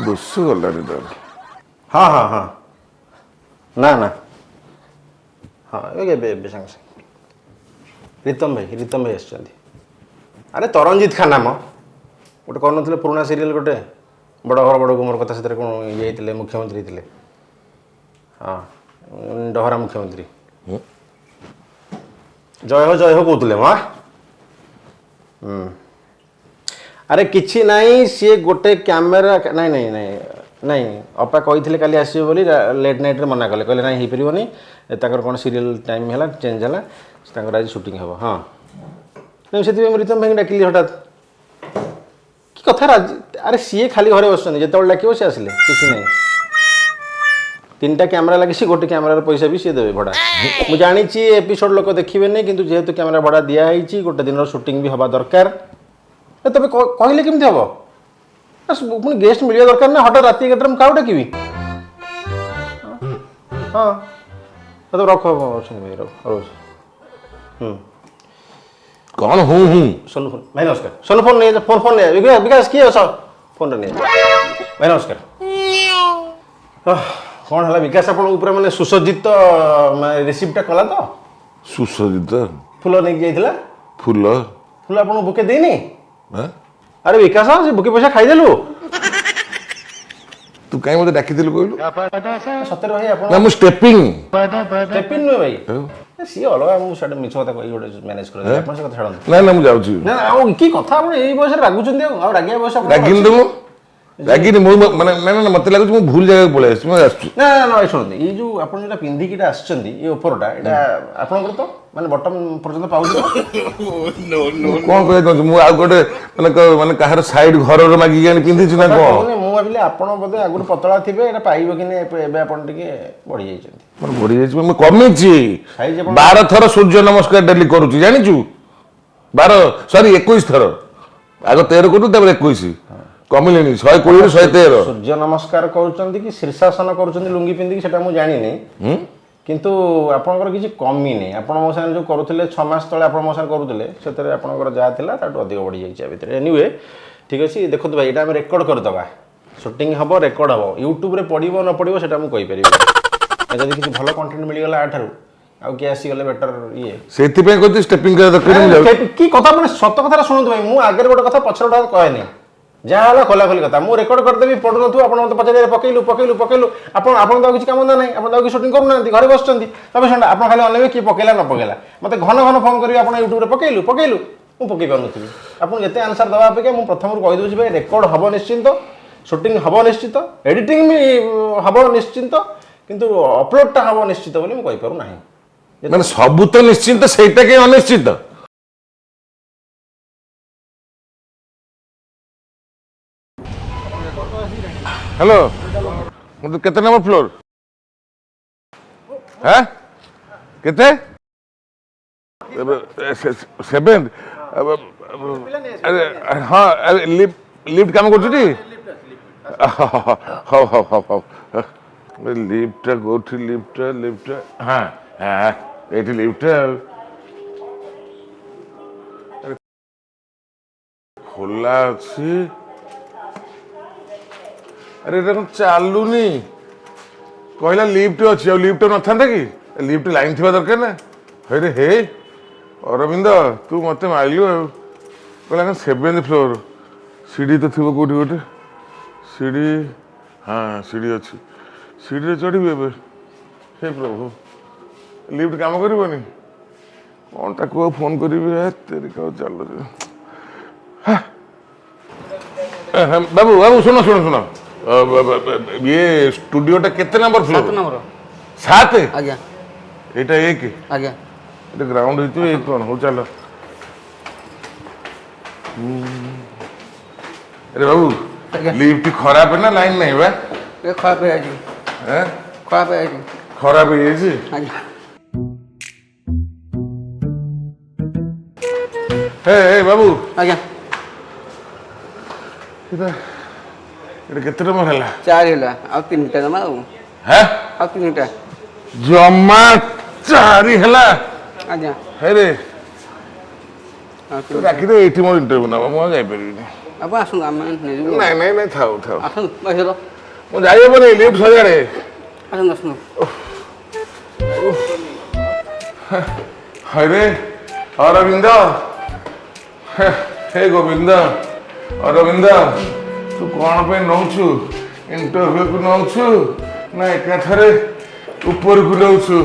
ଦୋଷ ଗଲାଣି ତାର। ହଁ ହଁ ହଁ, ନା ନା, ହଁ, ଏବେ ଏବେ ଏବେ ସାଙ୍ଗେ ସାଙ୍ଗେ। ରିତମ ଭାଇ, ରିତମ ଭାଇ ଆସିଛନ୍ତି। ଆରେ ତରଣଜିତ ଖାନା ମ, ଗୋଟେ କରୁନଥିଲେ ପୁରୁଣା ସିରିଏଲ୍ ଗୋଟେ, ବଡ଼ ଘର ବଡ଼ ମୋର କଥା, ସେଥିରେ କ'ଣ ଇଏ ହେଇଥିଲେ, ମୁଖ୍ୟମନ୍ତ୍ରୀ ହେଇଥିଲେ। ହଁ, ଡହରା ମୁଖ୍ୟମନ୍ତ୍ରୀ, ଜୟ ହୋ ଜୟ ହୋ କହୁଥିଲେ ମ। ହୁଁ, ଆରେ କିଛି ନାହିଁ, ସିଏ ଗୋଟେ କ୍ୟାମେରା। ନାଇଁ ନାଇଁ ନାଇଁ ନାଇଁ, ଅପା କହିଥିଲେ କାଲି ଆସିବେ ବୋଲି, ଲେଟ୍ ନାଇଟ୍ରେ ମନା କଲେ, କହିଲେ ନାଇଁ ହେଇପାରିବନି, ତାଙ୍କର କ'ଣ ସିରିଏଲ୍ ଟାଇମ୍ ହେଲା, ଚେଞ୍ଜ ହେଲା, ତାଙ୍କର ଆଜି ସୁଟିଂ ହେବ। ହଁ, ନାଇଁ, ସେଥିପାଇଁ ମୁଁ ରିତମ ଭାଇଙ୍କୁ ଡାକିଲି ହଠାତ୍। କି କଥା ରାଜି? ଆରେ ସିଏ ଖାଲି ଘରେ ବସୁଛନ୍ତି, ଯେତେବେଳେ ଡାକିବ ସେ ଆସିଲେ, କିଛି ନାହିଁ। ତିନିଟା କ୍ୟାମେରା ଲାଗିଛି, ଗୋଟେ କ୍ୟାମେରାର ପଇସା ବି ସିଏ ଦେବେ ଭଡ଼ା। ମୁଁ ଜାଣିଛି ଏପିସୋଡ଼ ଲୋକ ଦେଖିବେନି, କିନ୍ତୁ ଯେହେତୁ କ୍ୟାମେରା ଭଡ଼ା ଦିଆହେଇଛି, ଗୋଟେ ଦିନର ସୁଟିଂ ବି ହେବା ଦରକାର। ଏ ତମେ କହିଲେ କେମିତି ହେବ? ପୁଣି ଗେଷ୍ଟ ମିଳିବା ଦରକାର ନା, ହଠାତ୍ ରାତି 11ଟାରେ ମୁଁ କାହାକୁ ଡାକିବି? ହଁ, ତ ରଖ, ଅଛନ୍ତି ଭାଇ, ରଖ, ରହୁଛି। ହୁଁ। କ'ଣ ହୁଁ ହୁଁ? ସୋନୁ ଫୋନ୍। ଭାଇ ନମସ୍କାର। ସୋନୁ ଫୋନ୍ ନେଇ, ଫୋନ୍ ଫୋନ୍ ନେଇ, ବିକାଶ, ବିକାଶ କିଏ ଅଛ? ଫୋନ୍ଟା ନେଇ। ଭାଇ ନମସ୍କାର। କ'ଣ ହେଲା ବିକାଶ, ଆପଣଙ୍କ ଉପରେ ମାନେ ସୁସଜ୍ଜିତ ରିସିପ୍ଟଟା କଲା ତ? ସୁସଜ୍ଜିତ? ଫୁଲ ନେଇକି ଯାଇଥିଲା। ଫୁଲ? ଫୁଲ ଆପଣଙ୍କୁ ବୁକେ ଦେଇନି? ଆଁ? ଆରେ ବିକାଶ, ସେ ବୁକେ ପଇସା ଖାଇଦେଲୁ। ତୁ କାହିଁ ମତେ ଡାକିଥିଲୁ କହିଲୁ? ସତରେ ଭାଇ ଆପଣ ନା, ମୁଁ ଷ୍ଟେପିଂ ଷ୍ଟେପିଂ ନୁହେଁ ଭାଇ, ସିଏ ଅଲଗା। ମୁଁ ସେଟା ମିଛ କଥା କହି ଗୋଟେ ମ୍ୟାନେଜ କରିଦେଲି, ଆପଣ ସେ କଥା ଛାଡ଼ନ୍ତୁ। ନା ନା, ମୁଁ ଯାଉଛି। ନା ନା, ଆଉ କି କଥା, ଆପଣ ଏଇ ବୟସରେ ରାଗୁଛନ୍ତି? ଆଉ ଆଉ ରାଗିବା ବୟସ ଆପଣଙ୍କର ରାଗିନି ଅଛି? ତ, ମୁଁ ରାଗିନି। ମୁଁ ମାନେ ନା ନା ନା, ମତେ ଲାଗୁଛି ମୁଁ ଭୁଲ ଜାଗାକୁ ପଳେଇ ଆସିଛି, ମୁଁ ଆସୁଛି। ନା ନା ନା ଭାଇ, ଶୁଣନ୍ତୁ, ଏଇ ଯୋଉ ଆପଣ ଯୋଉଟା ପିନ୍ଧିକି ଏଇଟା ଆସିଛନ୍ତି, ଏଇ ଉପରଟା, ଏଇଟା ଆପଣଙ୍କର ତ ମାନେ ବଟମ ପର୍ଯ୍ୟନ୍ତ ପାଉଛି ତ? ମୁଁ କଣ କହିବାକୁ ଚାହୁଁଛି, ମୁଁ ଆଉ ଗୋଟେ ମାନେ ମାନେ କାହାର ସାଇଡ ଘରର ମାଗିକି ଆଣି ପିନ୍ଧିଛି ନା କଣ? କହୁନି, ମୁଁ ଭାବିଲି ଆପଣ ବୋଧେ ଆଗରୁ ପତଳା ଥିବେ, ଏଇଟା ପାଇବ କି ନାହିଁ, ଏବେ ଏବେ ଆପଣ ଟିକେ ବଢି ଯାଇଛନ୍ତି। ମୋର ବଢି ଯାଇଛି, ମୁଁ କମିଛି। ସାଇଜ ଆପଣ 12 ଥର ସୂର୍ଯ୍ୟ ନମସ୍କାର ଡେଲି କରୁଛି ଜାଣିଛୁ? 12, ସରି, 21 ଥର। ଆଗ 13 କରୁ, ତାପରେ 21। କମିଲେଣି, 120ରୁ 113। ସୂର୍ଯ୍ୟ ନମସ୍କାର କରୁଛନ୍ତି କି ଶୀର୍ଷାସନ କରୁଛନ୍ତି ଲୁଙ୍ଗି ପିନ୍ଧିକି, ସେଟା ମୁଁ ଜାଣିନି, କିନ୍ତୁ ଆପଣଙ୍କର କିଛି କମିନି। ଆପଣ ମୋ ସାଙ୍ଗରେ ଯୋଉ କରୁଥିଲେ, 6 ମାସ ତଳେ ଆପଣ ମୋ ସାଙ୍ଗରେ କରୁଥିଲେ, ସେଥିରେ ଆପଣଙ୍କର ଯାହା ଥିଲା ତାଠୁ ଅଧିକ ବଢ଼ିଯାଇଛି ଆ ଭିତରେ। ଏନିୱେ, ଠିକ୍ ଅଛି। ଦେଖନ୍ତୁ ଭାଇ, ଏଇଟା ଆମେ ରେକର୍ଡ଼ କରିଦେବା, ସୁଟିଂ ହେବ, ରେକର୍ଡ଼ ହେବ, ୟୁଟ୍ୟୁବରେ ପଡ଼ିବ ନ ପଡ଼ିବ ସେଟା ମୁଁ କହିପାରିବି। ଯଦି କିଛି ଭଲ କଣ୍ଟେଣ୍ଟ ମିଳିଗଲା ଆଠାରୁ, ଆଉ କିଏ ଆସିଗଲେ ବେଟର ଇଏ। ସେଥିପାଇଁ କହୁଛି ଷ୍ଟେପିଂ କରିବା ଦରକାର, ମୁଁ ଯାଉଛି। କି କଥା, ମାନେ ସତ କଥାଟା ଶୁଣନ୍ତୁ ଭାଇ, ମୁଁ ଆଗରେ ଗୋଟେ କଥା ପଛରେ ଗୋଟେ କଥା କହେନି, ଯାହା ହେଲା ଖୋଲାଖୋଲି କଥା। ମୁଁ ରେକର୍ଡ କରିଦେବି, ପଡୁନଥିବ, ଆପଣ ମତେ ପଚାରିବେ ପକେଇଲୁ ପକେଇଲୁ ପକେଇଲୁ। ଆପଣ ଆପଣ ତ ଆଉ କିଛି କାମ ନାହିଁ, ଆପଣ ତ ଆଉ କିଛି ସୁଟିଂ କରୁନାହାନ୍ତି, ଘରେ ବସୁଛନ୍ତି 24 ଘଣ୍ଟା। ଆପଣ ଖାଲି ଅନେଇବେ କିଏ ପକେଇଲା ନ ପକେଇଲା। ମତେ ଘନ ଘନ ଫୋନ୍ କରିବେ ଆପଣ ୟୁଟ୍ୟୁବରେ ପକେଇଲୁ ପକେଇଲୁ, ମୁଁ ପକେଇ ପାରୁନଥିବି। ଆପଣ ଯେତେ ଆନ୍ସର ଦେବା ଅପେକ୍ଷା ମୁଁ ପ୍ରଥମରୁ କହିଦେଉଛି ଭାଇ, ରେକର୍ଡ ହବ ନିଶ୍ଚିନ୍ତ, ସୁଟିଂ ହବ ନିଶ୍ଚିତ, ଏଡିଟିଂ ବି ହବ ନିଶ୍ଚିନ୍ତ, କିନ୍ତୁ ଅପଲୋଡଟା ହବ ନିଶ୍ଚିତ ବୋଲି ମୁଁ କହିପାରୁନାହିଁ। ମାନେ ସବୁ ତ ନିଶ୍ଚିନ୍ତ, ସେଇଟା କାହିଁ ଅନିଶ୍ଚିତ? ହ୍ୟାଲୋ, କେତେ ନମ୍ବର ଫ୍ଲୋର? ହଁ, କେତେ? ସେଭେନ୍। ଆରେ ହଁ, ଆରେ ଲିଫ୍ଟ, ଲିଫ୍ଟ କାମ କରୁଛି ଟି? ହଉ ହଉ ହଉ ହଉ। ଲିଫ୍ଟଟା କୋଉଠି? ଲିଫ୍ଟଟା, ଲିଫ୍ଟଟା, ହଁ ହଁ, ଏଇଠି ଲିଫ୍ଟଟା ଆଉ। ଆରେ ଖୋଲା ଅଛି। ଆରେ ଏଇଟା କଣ ଚାଲୁନି? କହିଲା ଲିଫ୍ଟ ଅଛି, ଆଉ ଲିଫ୍ଟ ନଥାନ୍ତା କି? ଲିଫ୍ଟ ଲାଇନ୍ ଥିବା ଦରକାର ନା। ହଇରେ ହେ ଅରବିନ୍ଦ, ତୁ ମତେ ମାରିଲୁ। ଆଉ କହିଲା କଣ ସେଭେନ୍ଥ ଫ୍ଲୋର, ସିଢ଼ି ତ ଥିବ କୋଉଠି ଗୋଟେ ସିଢ଼ି। ହଁ, ସିଢ଼ି ଅଛି, ସିଢ଼ିରେ ଚଢ଼ିବି ଏବେ। ହେ ପ୍ରଭୁ, ଲିଫ୍ଟ କାମ କରିବନି? କ'ଣ ତାକୁ ଆଉ ଫୋନ୍ କରିବି? ହେ ତେରିକା, ଆଉ ଚାଲୁଛି। ବାବୁ, ବାବୁ, ଶୁଣ ଶୁଣ ଶୁଣ, ଇଏ ଷ୍ଟୁଡିଓଟା କେତେ ନମ୍ବର ଫ୍ଲୋର? 7 ନମ୍ବର। 7? ଆଜ୍ଞା। ଏଇଟା 1? ଆଜ୍ଞା। ଏଇଟା ଗ୍ରାଉଣ୍ଡ ହେଇଥିବ, ଏଇ କ'ଣ? ହଉ ଚାଲ। ଆରେ ବାବୁ। ଆଜ୍ଞା। ଲିଫ୍ଟ ଖରାପ ନା ଲାଇନ୍ ନାହିଁ ବା? ଏ ଖରାପ ହେଇଯାଇଛି। ଏଁ? ଖରାପ ହେଇଯାଇଛି। ଖରାପ ହେଇଯାଇଛି? ଆଜ୍ଞା। ହେ ହେ ବାବୁ। ଆଜ୍ଞା। ଏଇଟା ଏଇଟା କେତେ ଟଙ୍କା ହେଲା? ଚାରି ହେଲା, ଆଉ ତିନିଟା ଜମା ଆଉ। ହେ? ଆଉ ତିନିଟା। ଜମା ଚାରି ହେଲା? ଆଜ୍ଞା। ହେରେ। ଆଉ ତୁ ତିନିଟା। ଡାକିଦେ ଏଇଠି, ମୋର ଇଣ୍ଟରଭ୍ୟୁ ନେବ, ମୁଁ ଆଉ ଯାଇପାରିବିନି। ଆପଣ ଆସନ୍ତୁ, ଆମେ ନେଇଯିବୁ। ନାଇଁ ନାଇଁ ନାଇଁ, ଥାଉ ଥାଉ। ଆସନ୍ତୁ, ବସିଲ। ମୁଁ ଯାଇହବନି, ଲିଫ୍ଟ ସଜାଡ଼େ। ଆସନ୍ତୁ ଆସନ୍ତୁ। ହରେ ଅରବିନ୍ଦ, ହେ, ହେ ଗୋବିନ୍ଦ, ଅରବିନ୍ଦ, ତୁ କ'ଣ ପାଇଁ ନଉଛୁ? ଇଣ୍ଟରଭ୍ୟୁକୁ ନଉଛୁ ନା ଏକାଥରେ ଉପରକୁ ନଉଛୁ?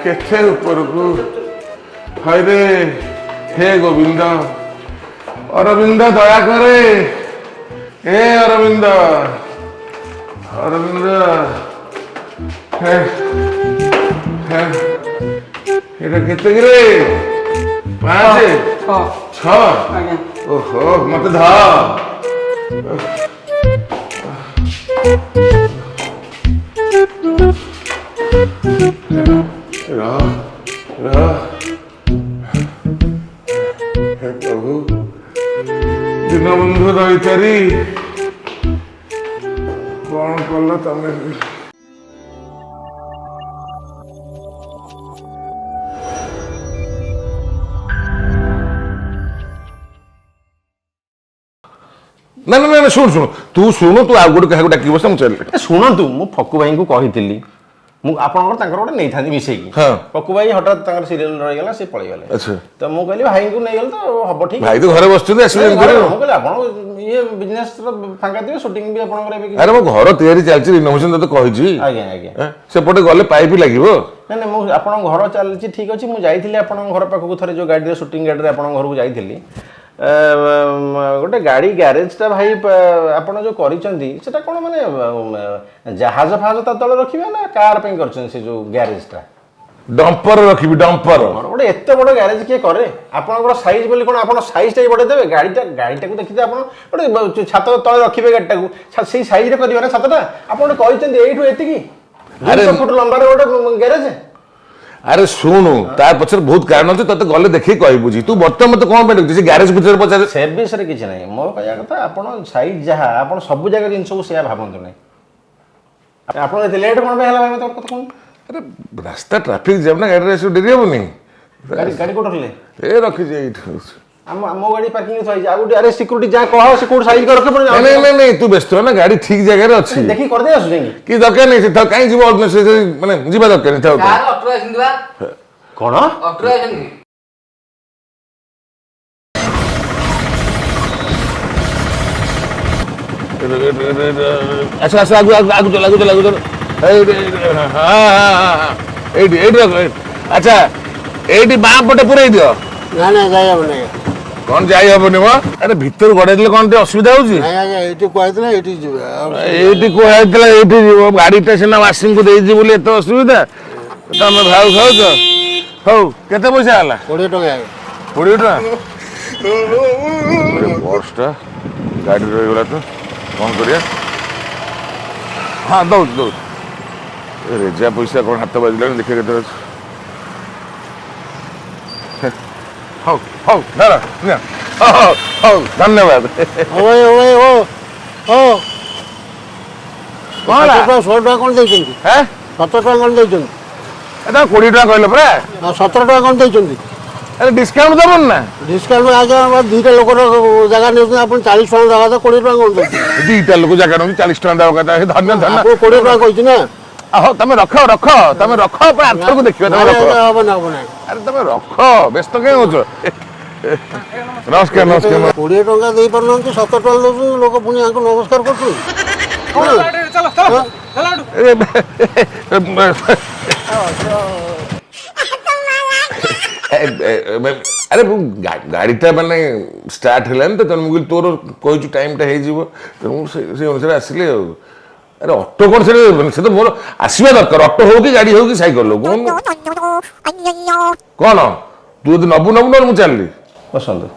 କେତେ ଉପରକୁ? ହରେ ହେ ଗୋବିନ୍ଦ, ଅରବିନ୍ଦ, ଦୟା କରେ। ହେ ଅରବିନ୍ଦ, ଅରବିନ୍ଦ, ହେ ହେ। ଏଇଟା କେତେ କିରେ? ପାଞ୍ଚ? ଛଅ। ଛଅ? ଆଜ୍ଞା। ଓହୋ, ମତେ ଧ। ରହ ରହ। ହେ ପ୍ରଭୁ ଦୀନବନ୍ଧୁ ଦୈତାରୀ, କଣ କଲ ତମେ? ନା ନା ନା, ଶୁଣୁ ଶୁଣୁ, ତୁ ଶୁଣୁ, ତୁ ଆଉ ଗୋଟେ କାହାକୁ ଡାକିକି ବସ, ମୁଁ ଚାଲିଲି। ଏ ଶୁଣନ୍ତୁ, ମୁଁ ଫକୁ ଭାଇଙ୍କୁ କହିଥିଲି, ମୁଁ ଆପଣଙ୍କର ତାଙ୍କର ଗୋଟେ ନେଇଥାନ୍ତି ମିଶେଇକି। ଫକୁ ଭାଇ ହଠାତ୍ ତାଙ୍କର ସିରିଏଲ ରହିଗଲା, ସେ ପଳେଇଗଲେ। ତ ମୁଁ କହିଲି ଭାଇଙ୍କୁ ନେଇଗଲେ ତ ହବ ଠିକ। ଭାଇ ତ ଘରେ ବସିଛନ୍ତି, ଆସିବେ। ନାଇଁ, ଏମିତି ଘରେ କରିବ? ମୁଁ କହିଲି ଆପଣ ଇଏ ବିଜନେସ ଫାଙ୍କା ଥିବେ, ସୁଟିଂ ବି ଆପଣଙ୍କର ଏବେ ଆରେ, ମୋ ଘର ତିଆରି ଚାଲିଛି, ରିନୋଭେସନ, ତତେ କହିଛି। ଆଜ୍ଞା ଆଜ୍ଞା। ଏଁ, ସେପଟେ ଗଲେ ପାଇପ୍ ଲାଗିବ। ନାଇଁ ନାଇଁ, ମୁଁ ଆପଣଙ୍କ ଘର ଚାଲିଛି ଠିକ ଅଛି। ମୁଁ ଯାଇଥିଲି ଆପଣଙ୍କ ଘର ପାଖକୁ ଥରେ, ଯୋଉ ଗାଡ଼ିରେ, ସୁଟିଂ ଗାଡ଼ିରେ ଆପଣଙ୍କ ଘରକୁ ଯାଇଥିଲି। ଗୋଟେ ଗାଡ଼ି ଗ୍ୟାରେଜଟା ଭାଇ ଆପଣ ଯୋଉ କରିଛନ୍ତି, ସେଟା କ'ଣ ମାନେ ଜାହାଜ ଫାହାଜ ତା ତଳେ ରଖିବେ ନା କାର ପାଇଁ କରିଛନ୍ତି ସେ ଯୋଉ ଗ୍ୟାରେଜଟା? ଡମ୍ପର ରଖିବି, ଡମ୍ପର। ଗୋଟେ ଏତେ ବଡ଼ ଗ୍ୟାରେଜ କିଏ କରେ? ଆପଣଙ୍କର ସାଇଜ ବୋଲି କ'ଣ ଆପଣ ସାଇଜଟା ବି ବଢ଼େଇ ଦେବେ? ଗାଡ଼ିଟାକୁ ଦେଖିତେ ଆପଣ ଗୋଟେ ଛାତ ତଳେ ରଖିବେ ଗାଡ଼ିଟାକୁ, ସେଇ ସାଇଜରେ କରିବେ ନା ଛାତଟା। ଆପଣ ଗୋଟେ କହିଛନ୍ତି ଏଇଠୁ ଏତିକି ଆରେ 200 ଫୁଟ ଲମ୍ବାର ଗୋଟେ ଗ୍ୟାରେଜ। ଆରେ ଶୁଣୁ, ତା ପଛରେ ବହୁତ କାରଣ ଅଛି, ତତେ ଗଲେ ଦେଖିକି କହିବୁ ବୁଝି। ତୁ ବର୍ତ୍ତମାନ ମତେ କଣ ପାଇଁ ଡାକୁଛୁ? ସେ ଗ୍ୟାରେଜ ଭିତରେ ପଚାରେ। ସେ ବିଷୟରେ କିଛି ନାହିଁ। ମୋ କହିବା କଥା, ଆପଣ ସାଇଜ ଯାହା, ଆପଣ ସବୁ ଜାଗା ଜିନିଷକୁ ସେୟା ଭାବନ୍ତୁ ନାହିଁ। ଆପଣ ଏତେ ଲେଟ୍ କ'ଣ ପାଇଁ ହେଲା ଭାଇ, ମତେ ଗୋଟେ କଥା କୁହନ୍ତୁ। ଆରେ, ରାସ୍ତା ଟ୍ରାଫିକ ଜାମ୍ ନା, ଗାଡ଼ିରେ ଆସିବ ଡେରି ହବନି? ଗାଡ଼ି କୋଉଠି ରଖିଲେ? ଏ ରଖିଛି ଏଇଠି। ଆମ ମୋ ଗାଡ଼ି ପାର୍କିଂ ଥୁଆ ହେଇଛି। ଆଉ ଗୋଟେ, ଆରେ ସିକ୍ୟୁରିଟି ଯାହା କହ, ସେ କୋଉଠି ସାଇଜ କରି ରଖେ ପୁଣି। ନାଇଁ ନାଇଁ ନାଇଁ ନାଇଁ, ତୁ ବ୍ୟସ୍ତ ହ ନା, ଗାଡ଼ି ଠିକ ଜାଗାରେ ଅଛି। ଦେଖିକି କରିଦେଇ ଆସୁ ଯାଇକି। କି ଦରକାର ନାହିଁ, ସେ ଥାଉ, କାହିଁ ଯିବ? ମାନେ ଯିବା ଦରକାର ନାହିଁ, ଥାଉ। ସାର୍, ଅଟୋ ଆସନ୍ତି ବା। କ'ଣ? ଅଟୋ ଆସନ୍ତି। ଆସ ଆସ, ଆଗୁ ଆଗୁ ଆଗୁ ଚାଲ, ଆଗୁ ଚାଲ, ଆଗୁ ଚାଲ। ଏଇଠି ଏଇଠି, ହଁ ହଁ ହଁ, ଏଇଠି ଏଇଠି ରଖ, ଏଇଠି। ଆଚ୍ଛା, ଏଇଠି ବାଁ ପଟେ ପୁରେଇ ଦିଅ। ନା ନା, ଯାଇ ହବନି ଆଜ୍ଞା। କଣ ଯାଇ ହବନି ମ? ଆରେ, ଭିତରୁ ଗଡେଇ ଦେଲେ କଣ ଟିକେ ଅସୁବିଧା ହଉଛି? ନାଇଁ ଆଜ୍ଞା, ଏଇଠି କୁହାଯାଇଥିଲା ଏଇଠି ଯିବେ ଆଉ। ଏଇଠି କୁହାଯାଇଥିଲା ଏଇଠି ଯିବ, ଗାଡିଟା ସିନା ୱାସିଂକୁ ଦେଇଛି ବୋଲି ଏତେ ଅସୁବିଧା ତମେ ଭାଉ ଖାଉଛ। ହଉ, କେତେ ପଇସା ହେଲା? 20 ଟଙ୍କା ଆଜ୍ଞା। 20 ଟଙ୍କା? ପର୍ସଟା ଗାଡ଼ି ରହିଗଲା ତ କଣ କରିବା? ହଁ, ଦଉଛି ଦଉଛି। ଏ ରେଜା ପଇସା କଣ ହାତ ବାଜିଲାଣି, ଦେଖିବା କେତେ ଅଛି। ହଉ ହଉ, ଧର ନିଅ। ହଉ ହଉ ହଉ, ଧନ୍ୟବାଦ। ହଉ ଭାଇ, ହଉ ଭାଇ, ହଉ ହଉ। କଣ ହେଲା? 17 ଟଙ୍କା, 16 ଟଙ୍କା କ'ଣ ଦେଇଛନ୍ତି? ହେଁ? 17 ଟଙ୍କା କ'ଣ ଦେଇଛନ୍ତି? ଏ ତମେ 20 ଟଙ୍କା କହିଲ ପରା। ଆଉ 17 ଟଙ୍କା କ'ଣ ଦେଇଛନ୍ତି? ଆରେ, ଡିସକାଉଣ୍ଟ ଦବନି ନା? ଡିସକାଉଣ୍ଟ ଆଜ୍ଞା, ଆମର ଦୁଇଟା ଲୋକର ଜାଗା ନେଉଛନ୍ତି, ଆପଣ 40 ଟଙ୍କା ଦେବା କଥା, 20 ଟଙ୍କା କ'ଣ ଦେଉଛନ୍ତି? ଦିଟା ଲୋକ ଜାଗା ନେଉଛି, 40 ଟଙ୍କା ଦେବା କଥା? ଧନ୍ୟ ଧନ୍ୟ। ଆପଣ 20 ଟଙ୍କା କହିଛି ନା। ହଉ, ତମେ ରଖ ରଖ, ତମେ ରଖ, ପୁରା ଆରଥରକୁ ଦେଖିବା, ତମେ ନାଇଁ, ରଖ। ଆଜ୍ଞା, ହବନି, ହବ ନାହିଁ। ଆରେ, ତମେ ରଖ, ବ୍ୟସ୍ତ କାହିଁ ହଉଛ? ନମସ୍କାର ନମସ୍କାର। 20 ଟଙ୍କା ଦେଇପାରୁନାହାନ୍ତି, 17 ଟଙ୍କା ଦେଉଛନ୍ତି, ଲୋକ ପୁଣି ୟାଙ୍କୁ ନମସ୍କାର କରୁଛନ୍ତି। ଏ, ଆରେ, ମୁଁ ଗାଡ଼ିଟା ମାନେ ଷ୍ଟାର୍ଟ ହେଲାନି ତ, ତେଣୁ ମୁଁ କହିଲି ତୋର କହିଛୁ ଟାଇମଟା ହେଇଯିବ, ତେଣୁ ମୁଁ ସେଇ ଅନୁସାରେ ଆସିଲି ଆଉ। ଆରେ, ଅଟୋ କ'ଣ ସେଟା, ସେ ତ ମୋର ଆସିବା ଦରକାର, ଅଟୋ ହଉ କି ଗାଡ଼ି ହଉ କି ସାଇକେଲ ହଉ, କହୁନୁ କ'ଣ? ତୁ ଯଦି ନବୁ ନବୁ, ନହେଲେ ମୁଁ ଚାଲିଲି। ବସନ୍ତୁ।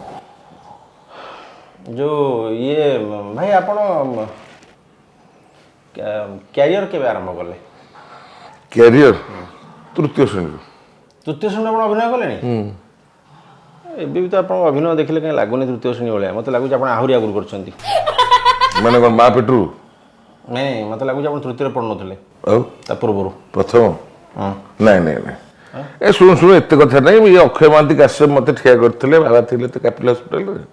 ଯୋଉ ଇଏ ଭାଇ, ଆପଣ କ୍ୟାରିୟର କେବେ ଆରମ୍ଭ କଲେ? କ୍ୟାରିୟର ତୃତୀୟ ଶ୍ରେଣୀରୁ। ତୃତୀୟ ଶ୍ରେଣୀ ଆପଣ ଅଭିନୟ କଲେଣି? ଏବେ ବି ତ ଆପଣଙ୍କ ଅଭିନୟ ଦେଖିଲେ କାହିଁ ଲାଗୁନି ତୃତୀୟ ଶ୍ରେଣୀ ଭଳିଆ। ମୋତେ ଲାଗୁଛି ଆପଣ ଆହୁରି ଆଗରୁ କରିଛନ୍ତି। ମାନେ କ'ଣ ମା ପେଟରୁ? ନାଇଁ, ମୋତେ ଲାଗୁଛି ଆପଣ ତୃତୀୟରେ ପଢ଼ୁନଥିଲେ। ଆଉ? ତା ପୂର୍ବରୁ। ପ୍ରଥମ। ହଁ। ନାଇଁ ନାଇଁ ନାଇଁ, ଏ ଶୁଣୁ ଶୁଣୁ, ଏତେ କଥା ନାଇଁ। ଇଏ ଅକ୍ଷୟ ମହାନ୍ତି କାଶ୍ୟପ ମୋତେ ଠିଆ କରିଥିଲେ। ବାବା ଥିଲେ ତ କ୍ୟାପିଟାଲ ହସ୍ପିଟାଲରେ।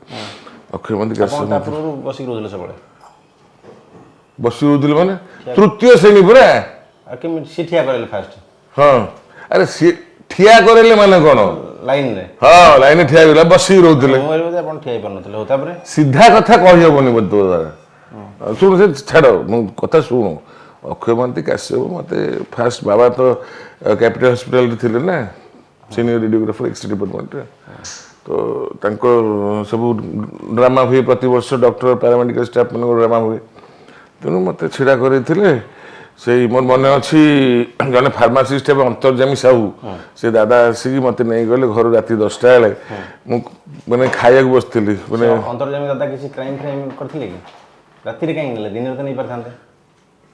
ଅକ୍ଷୟ ମହାନ୍ତି ଆପଣ କାଶ୍ୟପ ତା ପୂର୍ବରୁ ବସିକି ରହୁଥିଲେ ସବୁବେଳେ? ବସି ରହୁଥିଲେ ମାନେ ତୃତୀୟ ଶ୍ରେଣୀ ପରା। ଆଉ କେମିତି ସିଏ ଠିଆ କରାଇଲେ ଫାଷ୍ଟ? ହଁ, ଆରେ ସିଏ ଠିଆ କରେଇଲେ ମାନେ କ'ଣ? ଲାଇନରେ। ହଁ, ଲାଇନରେ ଠିଆ କଲେ, ବସିକି ରହୁଥିଲେ। ମୁଁ ଭାବିଲି ବୋଧେ ଆପଣ ଠିଆ ହେଇପାରୁନଥିଲେ। ହଉ, ତାପରେ? ସିଧା କଥା କହିହେବନି ବୋଧେ ତୋ ଦ୍ୱାରା। ଶୁଣୁ, ସେ ଛାଡ଼, ମୁଁ କଥା ଶୁଣୁ। ଅକ୍ଷୟ ମହାନ୍ତି କାଶ୍ୟପ ମୋତେ ଫାଷ୍ଟ, ବାବା ତ କ୍ୟାପିଟାଲ ହସ୍ପିଟାଲରେ ଥିଲେ ନା, ସିନିୟର ରେଡ଼ିଓଗ୍ରାଫର ଏକ୍ସରେ ଡିପାର୍ଟମେଣ୍ଟରେ। ତ ତାଙ୍କ ସବୁ ଡ୍ରାମା ହୁଏ ପ୍ରତିବର୍ଷ, ଡକ୍ଟର ପାରାମେଡ଼ିକାଲ ଷ୍ଟାଫ୍ ମାନଙ୍କର ଡ୍ରାମା ହୁଏ। ତେଣୁ ମୋତେ ଛିଡ଼ା କରେଇଥିଲେ। ସେଇ ମୋର ମନେ ଅଛି, ଜଣେ ଫାର୍ମାସିଷ୍ଟ ଏବେ ଅନ୍ତର୍ଜାମୀ ସାହୁ, ସେ ଦାଦା ଆସିକି ମୋତେ ନେଇଗଲେ ଘରୁ ରାତି 10ଟା ବେଳେ। ମୁଁ ମାନେ ଖାଇବାକୁ ବସିଥିଲି ମାନେ। ଅନ୍ତର୍ଜାମୀ ଦାଦା କିଛି କ୍ରାଇମ୍ ଫ୍ରାଇମ୍ କରିଥିଲେ କି? ରାତିରେ କାହିଁକି ନେଲେ? ଦିନରେ ତ ନେଇପାରିଥାନ୍ତେ।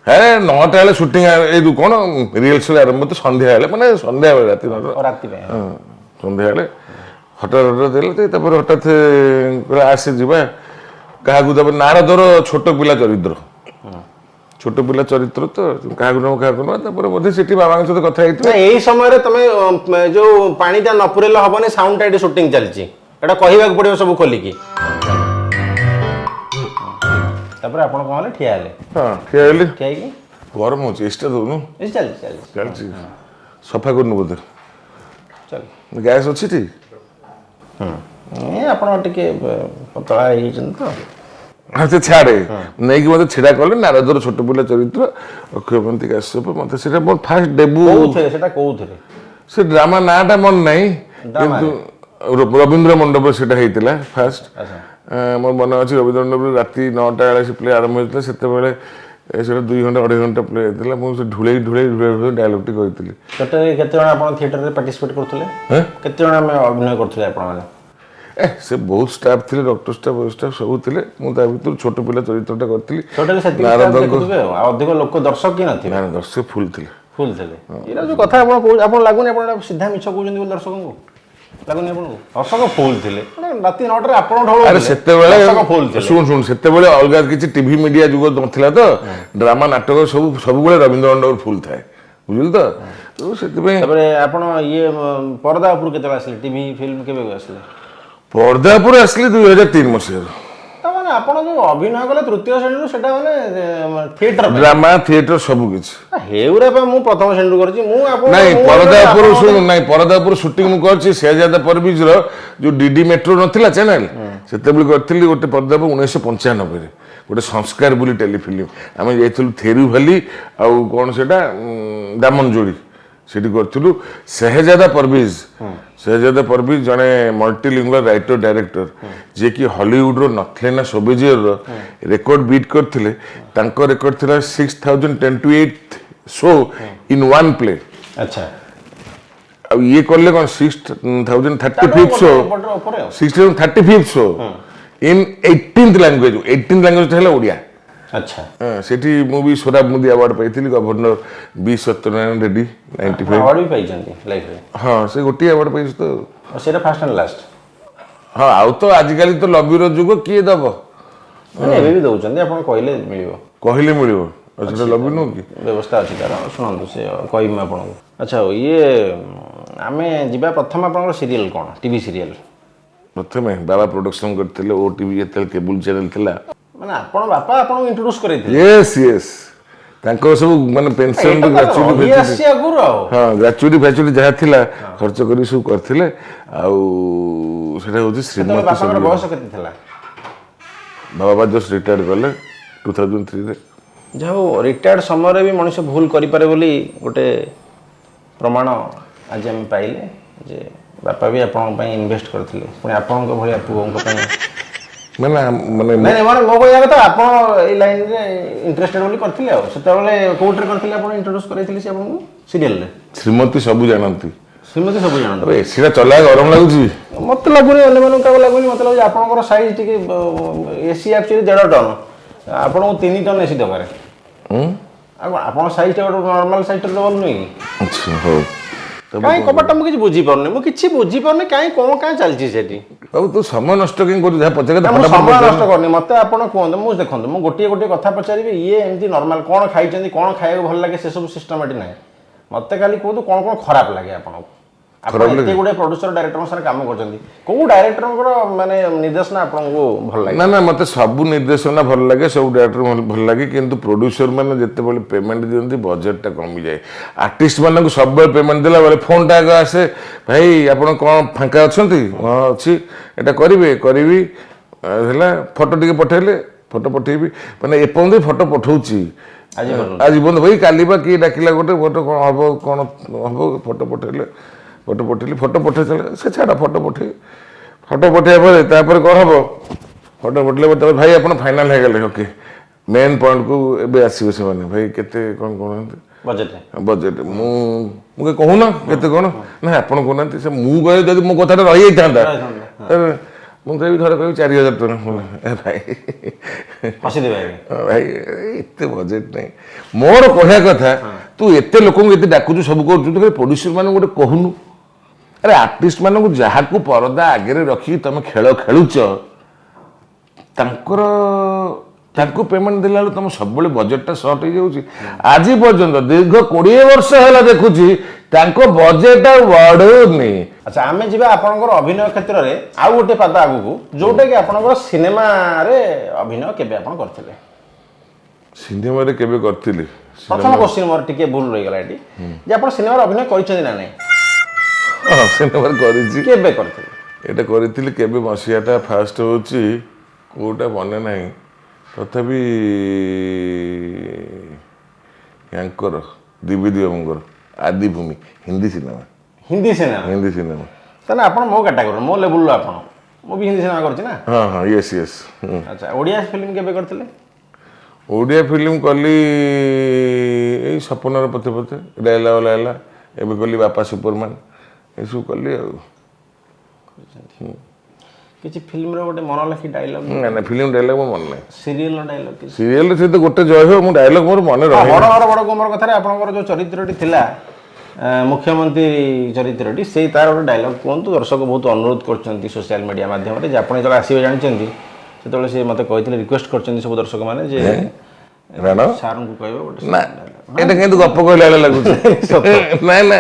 ହେ, 9ଟା ବେଳେ ସୁଟିଂ, ଏଇ ଯୋଉ କ'ଣ ରିହର୍ସାଲ ଆରମ୍ଭ ତ ସନ୍ଧ୍ୟା ବେଳେ, ମାନେ ସନ୍ଧ୍ୟା ବେଳେ, ରାତି 9ଟା। ଓ, ରାତି ପାଇଁ। ହଁ, ସନ୍ଧ୍ୟା ବେଳେ ହଠାତ୍ ହଠାତ୍ ଦେଲେ ତ, ତାପରେ ହଠାତ୍ କହିଲେ ଆସେ ଯିବା କାହାକୁ। ତାପରେ ନାରଦର ଛୋଟ ପିଲା ଚରିତ୍ର, ଛୋଟ ପିଲା ଚରିତ୍ର ତ କାହାକୁ ନବ କାହାକୁ ନବ। ତାପରେ ବୋଧେ ସେଠି ବାବାଙ୍କ ସହିତ କଥା ହେଇଥିବେ। ନା, ଏଇ ସମୟରେ ତମେ ଯୋଉ ପାଣିଟା ନ ପୁରେଇଲେ ହବନି। ସାଉଣ୍ଡଟା ଏଠି ସୁଟିଂ ଚାଲିଛି, ଏଟା କହିବାକୁ ପଡିବ ସବୁ ଖୋଲିକି। ତାପରେ ଆପଣ କଣ ହେଲେ? ଠିଆ ହେଲେ? ହଁ, ଠିଆ ହେଲି। ଠିଆ ହେଇକି? ଗରମ ହଉଛି, ଏସିଟା ଦଉନୁ। ଏ ଚାଲିଛି, ଚାଲିଛି। ଚାଲିଛି, ସଫା କରୁନୁ ବୋଧେ। ଚାଲ। ଗ୍ୟାସ୍ ଅଛି ଟି? ଏ ଆପଣ ଟିକେ ପତଳା ହେଇଯାଇଛନ୍ତି ତ। ହଁ, ସେ ଛାଡ଼େ। ନେଇକି ମୋତେ ଛିଡ଼ା କଲେ, ନାରଦର ଛୋଟ ପିଲା ଚରିତ୍ର, ଅକ୍ଷୟ ମହାନ୍ତି କାଶ୍ୟପ ମୋତେ। ସେଇଟା ମୋର ଫାଷ୍ଟ ଡେବ୍ୟୁ। କୋଉଥିରେ ସେଟା, କୋଉଥିରେ? ସେ ଡ୍ରାମା ନାଁଟା ମନେ ନାହିଁ। ଡ୍ରାମାରେ? କିନ୍ତୁ ରବୀନ୍ଦ୍ର ମଣ୍ଡପରେ ସେଇଟା ହେଇଥିଲା ଫାଷ୍ଟ। ମୋର ମନେ ଅଛି, ରବୀନ୍ଦ୍ର ମଣ୍ଡପରେ ରାତି 9ଟା ବେଳେ ସେ ପ୍ଲେ ଆରମ୍ଭ ହେଇଥିଲା। ସେତେବେଳେ ସେଇଟା 2 ଘଣ୍ଟା 2.5 ଘଣ୍ଟା ପ୍ଲେ ହେଇଥିଲା। ମୁଁ ସେ ଢୁଳେଇ ଢୁଳେଇ ଢୁଳେଇ ଢୁଳେଇ ଡାଇଲଗ୍ଟି କହିଥିଲି। ଟୋଟାଲି କେତେ ଜଣ ଆପଣ ଥିଏଟରରେ ପାର୍ଟିସିପେଟ୍ କରୁଥିଲେ? ହେଁ? କେତେ ଜଣ ଆମେ ଅଭିନୟ କରୁଥିଲେ ଆପଣମାନେ? ଏ ସେ ବହୁତ ଷ୍ଟାଫ୍ ଥିଲେ, ଡକ୍ଟର ଷ୍ଟାଫ୍, ଷ୍ଟାଫ୍ ସବୁ ଥିଲେ। ମୁଁ ତା ଭିତରୁ ଛୋଟ ପିଲା ଚରିତ୍ରଟା କରିଥିଲି। ଟୋଟାଲି ସେତିକି staff ନାରଦଙ୍କ ଦେଖୁଥିବେ ଆଉ ଆଉ ଅଧିକ ଲୋକ ଦର୍ଶକ କିଏ ନଥିବେ? ନା ନା, ଦର୍ଶକ ଫୁଲ୍ ଥିଲେ। ଫୁଲ୍ ଥିଲେ। ଏଇଟା ଯୋଉ କଥା ଆପଣ କହୁ, ଆପଣ ଲାଗୁନି ଆପଣ ଏଇଟା ସିଧା ମିଛ କହୁଛନ୍ତି ବୋଲି ଦର୍ଶକଙ୍କୁ? ଲାଗୁନି ଆପଣଙ୍କୁ? ଦର୍ଶକ ଫୁଲ୍ ଥିଲେ ମାନେ ରାତି 9ଟାରେ ଆପଣ ଢୋଳ ଆରେ ସେତେବେଳେ ଦର୍ଶକ ଫୁଲ୍ ଥିଲେ। ଶୁଣ ଶୁଣ, ସେତେବେଳେ ଅଲଗା କିଛି ଟିଭି ମିଡିଆ ଯୁଗ ନଥିଲା ତ, ଡ୍ରାମା ନାଟକ ସବୁ ସବୁବେଳେ ରବୀନ୍ଦ୍ର ମଣ୍ଡପରେ ଫୁଲ୍ ଥାଏ, ବୁଝିଲୁ ତ? ତ ସେଥିପାଇଁ। ତାପରେ ଆପଣ ଇଏ ପରଦା ଉପରୁ କେତେବେଳେ ଆସିଲେ? ଟିଭି ଫିଲ୍ମ କେବେ ଆସିଲେ? ପର୍ଦ୍ଦା ଉପରେ ଆସିଲି 2003 ମସିହାରୁ। ତା ମାନେ ଆପଣ ଯୋଉ ଅଭିନୟ କଲେ ତୃତୀୟ ଶ୍ରେଣୀରୁ, ସେଟା ମାନେ ଥିଏଟର? ଡ୍ରାମା, ଥିଏଟର ସବୁ କିଛି। ହେଉରେ ପା, ମୁଁ ପ୍ରଥମ ଶ୍ରେଣୀରୁ କରିଛି ମୁଁ ଆପଣ ନାଇଁ, ମୁଁ ପରଦା ଉପରୁ ଆପଣ ଶୁଣୁ, ନାଇଁ, ପରଦା ଉପରୁ ସୁଟିଂ ମୁଁ କରିଛି ସେହଜାଦା ପରବିଜର, ଯୋଉ ଡିଡି ମେଟ୍ରୋ ନଥିଲା ଚ୍ୟାନେଲ, ସେତେବେଳେ କରିଥିଲି ଗୋଟେ ପରଦା ଉପରେ 1995ରେ, ଗୋଟେ ସଂସ୍କାର ବୋଲି ଟେଲିଫିଲ୍ମ। ଆମେ ଯାଇଥିଲୁ ଥେରୁଭାଲି ଆଉ କ'ଣ ସେଇଟା ଦାମନଯୋଡ଼ି, ସେଠି କରିଥିଲୁ। ସେହଜାଦା ପରବିଜ, ସେହଜାଦା ପରବିଜ ଜଣେ ମଲ୍ଟିଲିଙ୍ଗୁଆଲ ରାଇଟର ଡାଇରେକ୍ଟର, ଯିଏକି ହଲିଉଡର ନଥଲେନା ସୋବେଜିୟରର ରେକର୍ଡ ବିଟ୍ କରିଥିଲେ। ତାଙ୍କ ରେକର୍ଡ ଥିଲା 6028 show in one play. ଆଉ ଇଏ କଲେ କ'ଣ 6035th show. ଏପଟର ଉପରେ ଆଉ। 6035th show in 18th language. 18th language ହେଲା ଓଡ଼ିଆ। ହଁ, ସେଠି ମୁଁ ବି ସୋରାବ ମୋଦି ଆୱାର୍ଡ ପାଇଥିଲି, ଗଭର୍ଣ୍ଣର ବି ସତ୍ୟନାରାୟଣ ରେଡ୍ଡି, 95। ଆୱାର୍ଡ ବି ପାଇଛନ୍ତି ଲାଇଫରେ? ହଁ, ସେ ଗୋଟିଏ ଆୱାର୍ଡ ପାଇଛି ତ। ସେଇଟା ଫାଷ୍ଟ ଆଣ୍ଡ ଲାଷ୍ଟ? ହଁ, ଆଉ ତ ଆଜିକାଲି ତ ଲବିର ଯୁଗ, କିଏ ଦବ? ମାନେ ଏବେ ବି ଦଉଛନ୍ତି, ଆପଣ କହିଲେ ମିଳିବ। କହିଲେ ମିଳିବ? ଆଉ ସେଟା ଲବି ନୁହଁ କି? ବ୍ୟବସ୍ଥା ଅଛି ତାର। ଶୁଣନ୍ତୁ, ସେ କହିବି ମୁଁ ଆପଣଙ୍କୁ। ଆଚ୍ଛା ହଉ, ଇଏ ଆମେ ଯିବା। ପ୍ରଥମ ଆପଣଙ୍କର ସିରିଏଲ କ'ଣ, ଟିଭି ସିରିଏଲ? ପ୍ରଥମେ ବାବା ପ୍ରଡକ୍ସନ କରିଥିଲେ, ଓ ଟିଭି ଯେତେବେଳେ କେବୁଲ ଚ୍ୟାନେଲ ଥିଲା। ମାନେ ଆପଣ ବାପା ଆପଣଙ୍କୁ ଇଣ୍ଟ୍ରୋଡ୍ୟୁସ୍ କରେଇଥିଲେ? ୟେସ୍ ୟେସ୍, ତାଙ୍କର ସବୁ ମାନେ ପେନସନ, ଏଇଟା ତ ଗ୍ରାଚୁଇଟି ରହି ଆସିଛି ଆଗରୁ ଆଉ। ହଁ, ଗ୍ରାଚୁଇଟି ଫ୍ରାଚୁଇଟି ଯାହା ଥିଲା ଖର୍ଚ୍ଚ କରି ସବୁ କରିଥିଲେ। ଆଉ ସେଟା ହଉଛି ସେତେବେଳେ ଶ୍ରୀମତୀ ବାପାଙ୍କର ସବୁ। ବୟସ କେତେ ଥିଲା? ବାବା ଜଷ୍ଟ ରିଟାୟାର୍ଡ କଲେ 2003ରେ। ଯାହା ହଉ, ରିଟାୟାର୍ଡ ସମୟରେ ବି ମଣିଷ ଭୁଲ କରିପାରେ ବୋଲି ଗୋଟେ ପ୍ରମାଣ ଆଜି ଆମେ ପାଇଲେ ଯେ ବାପା ବି ଆପଣଙ୍କ ପାଇଁ ଇନଭେଷ୍ଟ କରିଥିଲେ, ପୁଣି ଆପଣଙ୍କ ଭଳିଆ ପୁଅଙ୍କ ପାଇଁ। ମାନେ ମାନେ ନାଇଁ ନାଇଁ, ମାନେ ମୋ କହିବା କଥା ଆପଣ ଏଇ ଲାଇନରେ ଇଣ୍ଟରେଷ୍ଟେଡ୍ ବୋଲି କରିଥିଲେ। ଆଉ ସେତେବେଳେ କୋଉଥିରେ କରିଥିଲେ ଆପଣ? ଇଣ୍ଟ୍ରୋଡ୍ୟୁସ୍ କରେଇଥିଲେ ସେ ଆପଣଙ୍କୁ ସିରିଏଲରେ? ଶ୍ରୀମତୀ ସବୁ ଜାଣନ୍ତି। ଶ୍ରୀମତୀ ସବୁ ଜାଣନ୍ତି। ଆରେ ଏସିଟା ଚଲା, ଗରମ ଲାଗୁଛି। ମତେ ଲାଗୁନି, ଅନ୍ୟମାନଙ୍କୁ କାହାକୁ ଲାଗୁନି। ମତେ ଲାଗୁଛି ଆପଣଙ୍କର ସାଇଜ୍ ଟିକେ, ଏସି ଆକ୍ଚୁଆଲି 1.5 ଟନ୍, ଆପଣଙ୍କୁ 3 ଟନ୍ ଏସି ଦରକାର। ଆଉ କ'ଣ, ଆପଣଙ୍କ ସାଇଜ୍ଟା ଗୋଟେ ନର୍ମାଲ ସାଇଜ୍ଟା ଦେବଲ ନୁହେଁ କି? ଆଚ୍ଛା ହଉ। କାହିଁ କବାଟଟା ମୁଁ କିଛି ବୁଝିପାରୁନି, ମୁଁ କିଛି ବୁଝିପାରୁନି, କାହିଁ କ'ଣ କାହିଁ ଚାଲିଛି ସେଠି? ବାବୁ, ତୁ ସମୟ ନଷ୍ଟ କାହିଁ କରୁଛୁ? ଯାହା ପଚାରେ। ନା, ମୁଁ ସମୟ ନଷ୍ଟ କରୁନି। ମତେ ଆପଣ କୁହନ୍ତୁ, ମୁଁ ଦେଖନ୍ତୁ, ମୁଁ ଗୋଟିଏ ଗୋଟିଏ କଥା ପଚାରିବି। ଇଏ ଏମିତି ନର୍ମାଲ କ'ଣ ଖାଇଛନ୍ତି, କ'ଣ ଖାଇବାକୁ ଭଲ ଲାଗେ, ସେସବୁ ସିଷ୍ଟମ ଏଠି ନାହିଁ। ମତେ ଖାଲି କୁହନ୍ତୁ କ'ଣ କ'ଣ ଖରାପ ଲାଗେ ଆପଣଙ୍କୁ। ଆପଣ ଖରାପ ଏତେ ଲାଗେ? ଗୁଡ଼େ ପ୍ରଡ୍ୟୁସର ଡାଇରେକ୍ଟରଙ୍କ ସାଙ୍ଗରେ କାମ କରୁଛନ୍ତି, କୋଉ ଡାଇରେକ୍ଟରଙ୍କର ମାନେ ନିର୍ଦ୍ଦେଶନା ଆପଣଙ୍କୁ ଭଲ ଲାଗେ? ନା ନା, ମତେ ସବୁ ନିର୍ଦ୍ଦେଶନା ଭଲ ଲାଗେ, ସବୁ ଡାଇରେକ୍ଟର ଭଲ ଲାଗେ। କିନ୍ତୁ ପ୍ରଡ୍ୟୁସର ମାନେ ଯେତେବେଳେ ପେମେଣ୍ଟ ଦିଅନ୍ତି, ବଜେଟଟା କମିଯାଏ। ଆର୍ଟିଷ୍ଟ ମାନଙ୍କୁ ସବୁବେଳେ ପେମେଣ୍ଟ ଦେଲା ବେଳେ ଫୋନଟା ଆଗ ଆସେ, ଭାଇ ଆପଣ କ'ଣ ଫାଙ୍କା ଅଛନ୍ତି? ହଁ ଅଛି। ଏଇଟା କରିବେ? କରିବି। ଆଉ ହେଲା, ଫଟୋ ଟିକେ ପଠେଇଲେ ଫଟୋ ପଠେଇବି। ମାନେ ଏପର୍ଯ୍ୟନ୍ତ ବି ଫଟୋ ପଠଉଛି। ଆଜି ପର୍ଯ୍ୟନ୍ତ? ଆଜି ପର୍ଯ୍ୟନ୍ତ। ଭାଇ, କାଲି ବା କିଏ ଡାକିଲା, ଗୋଟେ ଫଟୋ କ'ଣ ହବ, କ'ଣ ହବ, ଫଟୋ ପଠେଇଲେ, ଫଟୋ ପଠେଇଲି। ଫଟୋ ପଠେଇ ସାରିଲେ ସେ ଛାଡ଼, ଫଟୋ ପଠେଇ, ଫଟୋ ପଠେଇବା ପରେ ତାପରେ କ'ଣ ହବ? ଫଟୋ ପଠେଇଲେ ପରେ ତାପରେ ଭାଇ ଆପଣ ଫାଇନାଲ ହେଇଗଲେ, ଓକେ। ମେନ୍ ପଏଣ୍ଟକୁ ଏବେ ଆସିବେ ସେମାନେ, ଭାଇ କେତେ କ'ଣ କହୁନାହାନ୍ତି। ବଜେଟ୍? ବଜେଟ୍ ମୁଁ ମୁଁ କହି କହୁନ କେତେ କ'ଣ? ନା, ଆପଣ କହୁନାହାନ୍ତି। ସେ ମୁଁ କହିଲେ ଯଦି ମୋ କଥାଟା ରହିଯାଇଥାନ୍ତା, ତାହେଲେ ମୁଁ କହିବି, ଧର କହିବି 4000 ଟଙ୍କା। ଏ ଭାଇ। ହସିଦେବେ ଆଜ୍ଞା। ହଁ, ଭାଇ ଏତେ ବଜେଟ୍ ନାହିଁ। ମୋର କହିବା କଥା, ତୁ ଏତେ ଲୋକଙ୍କୁ ଏତେ ଡାକୁଛୁ, ସବୁ କରୁଛୁ, ତୁ ଖାଲି ପ୍ରଡ୍ୟୁସର ମାନଙ୍କୁ ଗୋଟେ କହୁନୁ। ଆରେ ଆର୍ଟିଷ୍ଟ ମାନଙ୍କୁ ଯାହାକୁ ପରଦା ଆଗରେ ରଖିକି ତମେ ଖେଳ ଖେଳୁଛ, ତାଙ୍କୁ ପେମେଣ୍ଟ ଦେଲା ବେଳକୁ ତମ ସବୁବେଳେ ବଜେଟଟା ସର୍ଟ ହେଇଯାଉଛି। ଆଜି ପର୍ଯ୍ୟନ୍ତ ଦୀର୍ଘ 20 ବର୍ଷ ହେଲା ଦେଖୁଛି, ତାଙ୍କ ବଜେଟ ଆଉ ବଢୁନି। ଆଚ୍ଛା, ଆମେ ଯିବା ଆପଣଙ୍କର ଅଭିନୟ କ୍ଷେତ୍ରରେ ଆଉ ଗୋଟେ ପାଦ ଆଗକୁ, ଯୋଉଟା କି ଆପଣଙ୍କର ସିନେମାରେ ଅଭିନୟ କେବେ ଆପଣ କରିଥିଲେ? ସିନେମାରେ କେବେ କରିଥିଲି? ପ୍ରଥମ କୋଶ୍ଚିନ୍ ମୋର ଟିକେ ଭୁଲ ରହିଗଲା ଏଠି ଯେ ଆପଣ ସିନେମାରେ ଅଭିନୟ କରିଛନ୍ତି ନା ନାହିଁ? ହଁ, ସିନେମାରେ କରିଛି। କେବେ କରିଥିଲେ? ଏଇଟା କରିଥିଲି କେବେ, ମସିହାଟା ଫାଷ୍ଟ ହେଉଛି କୋଉଟା ମନେ ନାହିଁ। ତଥାପି ୟାଙ୍କର ଦ୍ୱିବେଦୀ ବାବୁଙ୍କର ଆଦିଭୂମି, Hindi cinema. Hindi cinema? Hindi cinema. ତାହେଲେ ଆପଣ ମୋ କାଟାଗୋରୀ, ମୋ ଲେବୁଲର ଆପଣ। ମୁଁ ବି ହିନ୍ଦୀ ସିନେମା କରିଛି ନା। ହଁ ହଁ ୟେସ୍ ୟେସ୍। ଆଚ୍ଛା, ଓଡ଼ିଆ ଫିଲ୍ମ କେବେ କରିଥିଲେ? ଓଡ଼ିଆ ଫିଲ୍ମ କଲି ଏଇ ସପନର ପଥେ ପଥେ, ଲାଇଲା ଓ ଲାଇଲା, ଏବେ କଲି ବାପା ସୁପରମ୍ୟାନ, ଏସବୁ କଲି ଆଉ। କିଛି ଫିଲ୍ମର ଗୋଟେ ମନ ଲେଖି ଡାଇଲଗ? ନା ନା, ଫିଲ୍ମ ଡାଇଲଗ ମୋ ମନେ ନାହିଁ। ସିରିଏଲର ଡାଇଲଗ କିଛି? ସିରିଏଲରେ ସେ ତ ଗୋଟେ ଜୟ ହୋ, ମୁଁ ଡାଇଲଗ ମୋର ମନେ ରହେ। ବଡ଼ ଘର ବଡ଼ କୁମର କଥାରେ ଆପଣଙ୍କର ଯୋଉ ଚରିତ୍ରଟି ଥିଲା, ମୁଖ୍ୟମନ୍ତ୍ରୀ ଚରିତ୍ରଟି, ସେଇ ତାର ଗୋଟେ ଡାଇଲଗ କୁହନ୍ତୁ। ଦର୍ଶକ ବହୁତ ଅନୁରୋଧ କରୁଛନ୍ତି ସୋସିଆଲ ମିଡ଼ିଆ ମାଧ୍ୟମରେ ଯେ ଆପଣ ଯେତେବେଳେ ଆସିବେ ଜାଣିଛନ୍ତି, ସେତେବେଳେ ସେ ମୋତେ କହିଥିଲେ, ରିକ୍ୱେଷ୍ଟ କରିଛନ୍ତି ସବୁ ଦର୍ଶକମାନେ ଯେ ରାଣ ସାର୍ଙ୍କୁ କହିବେ ଗୋଟେ ନା, ଏଇଟା କେମିତି ଗପ କହିଲା ଭଳିଆ ଲାଗୁଛି। ନାଇଁ ନା,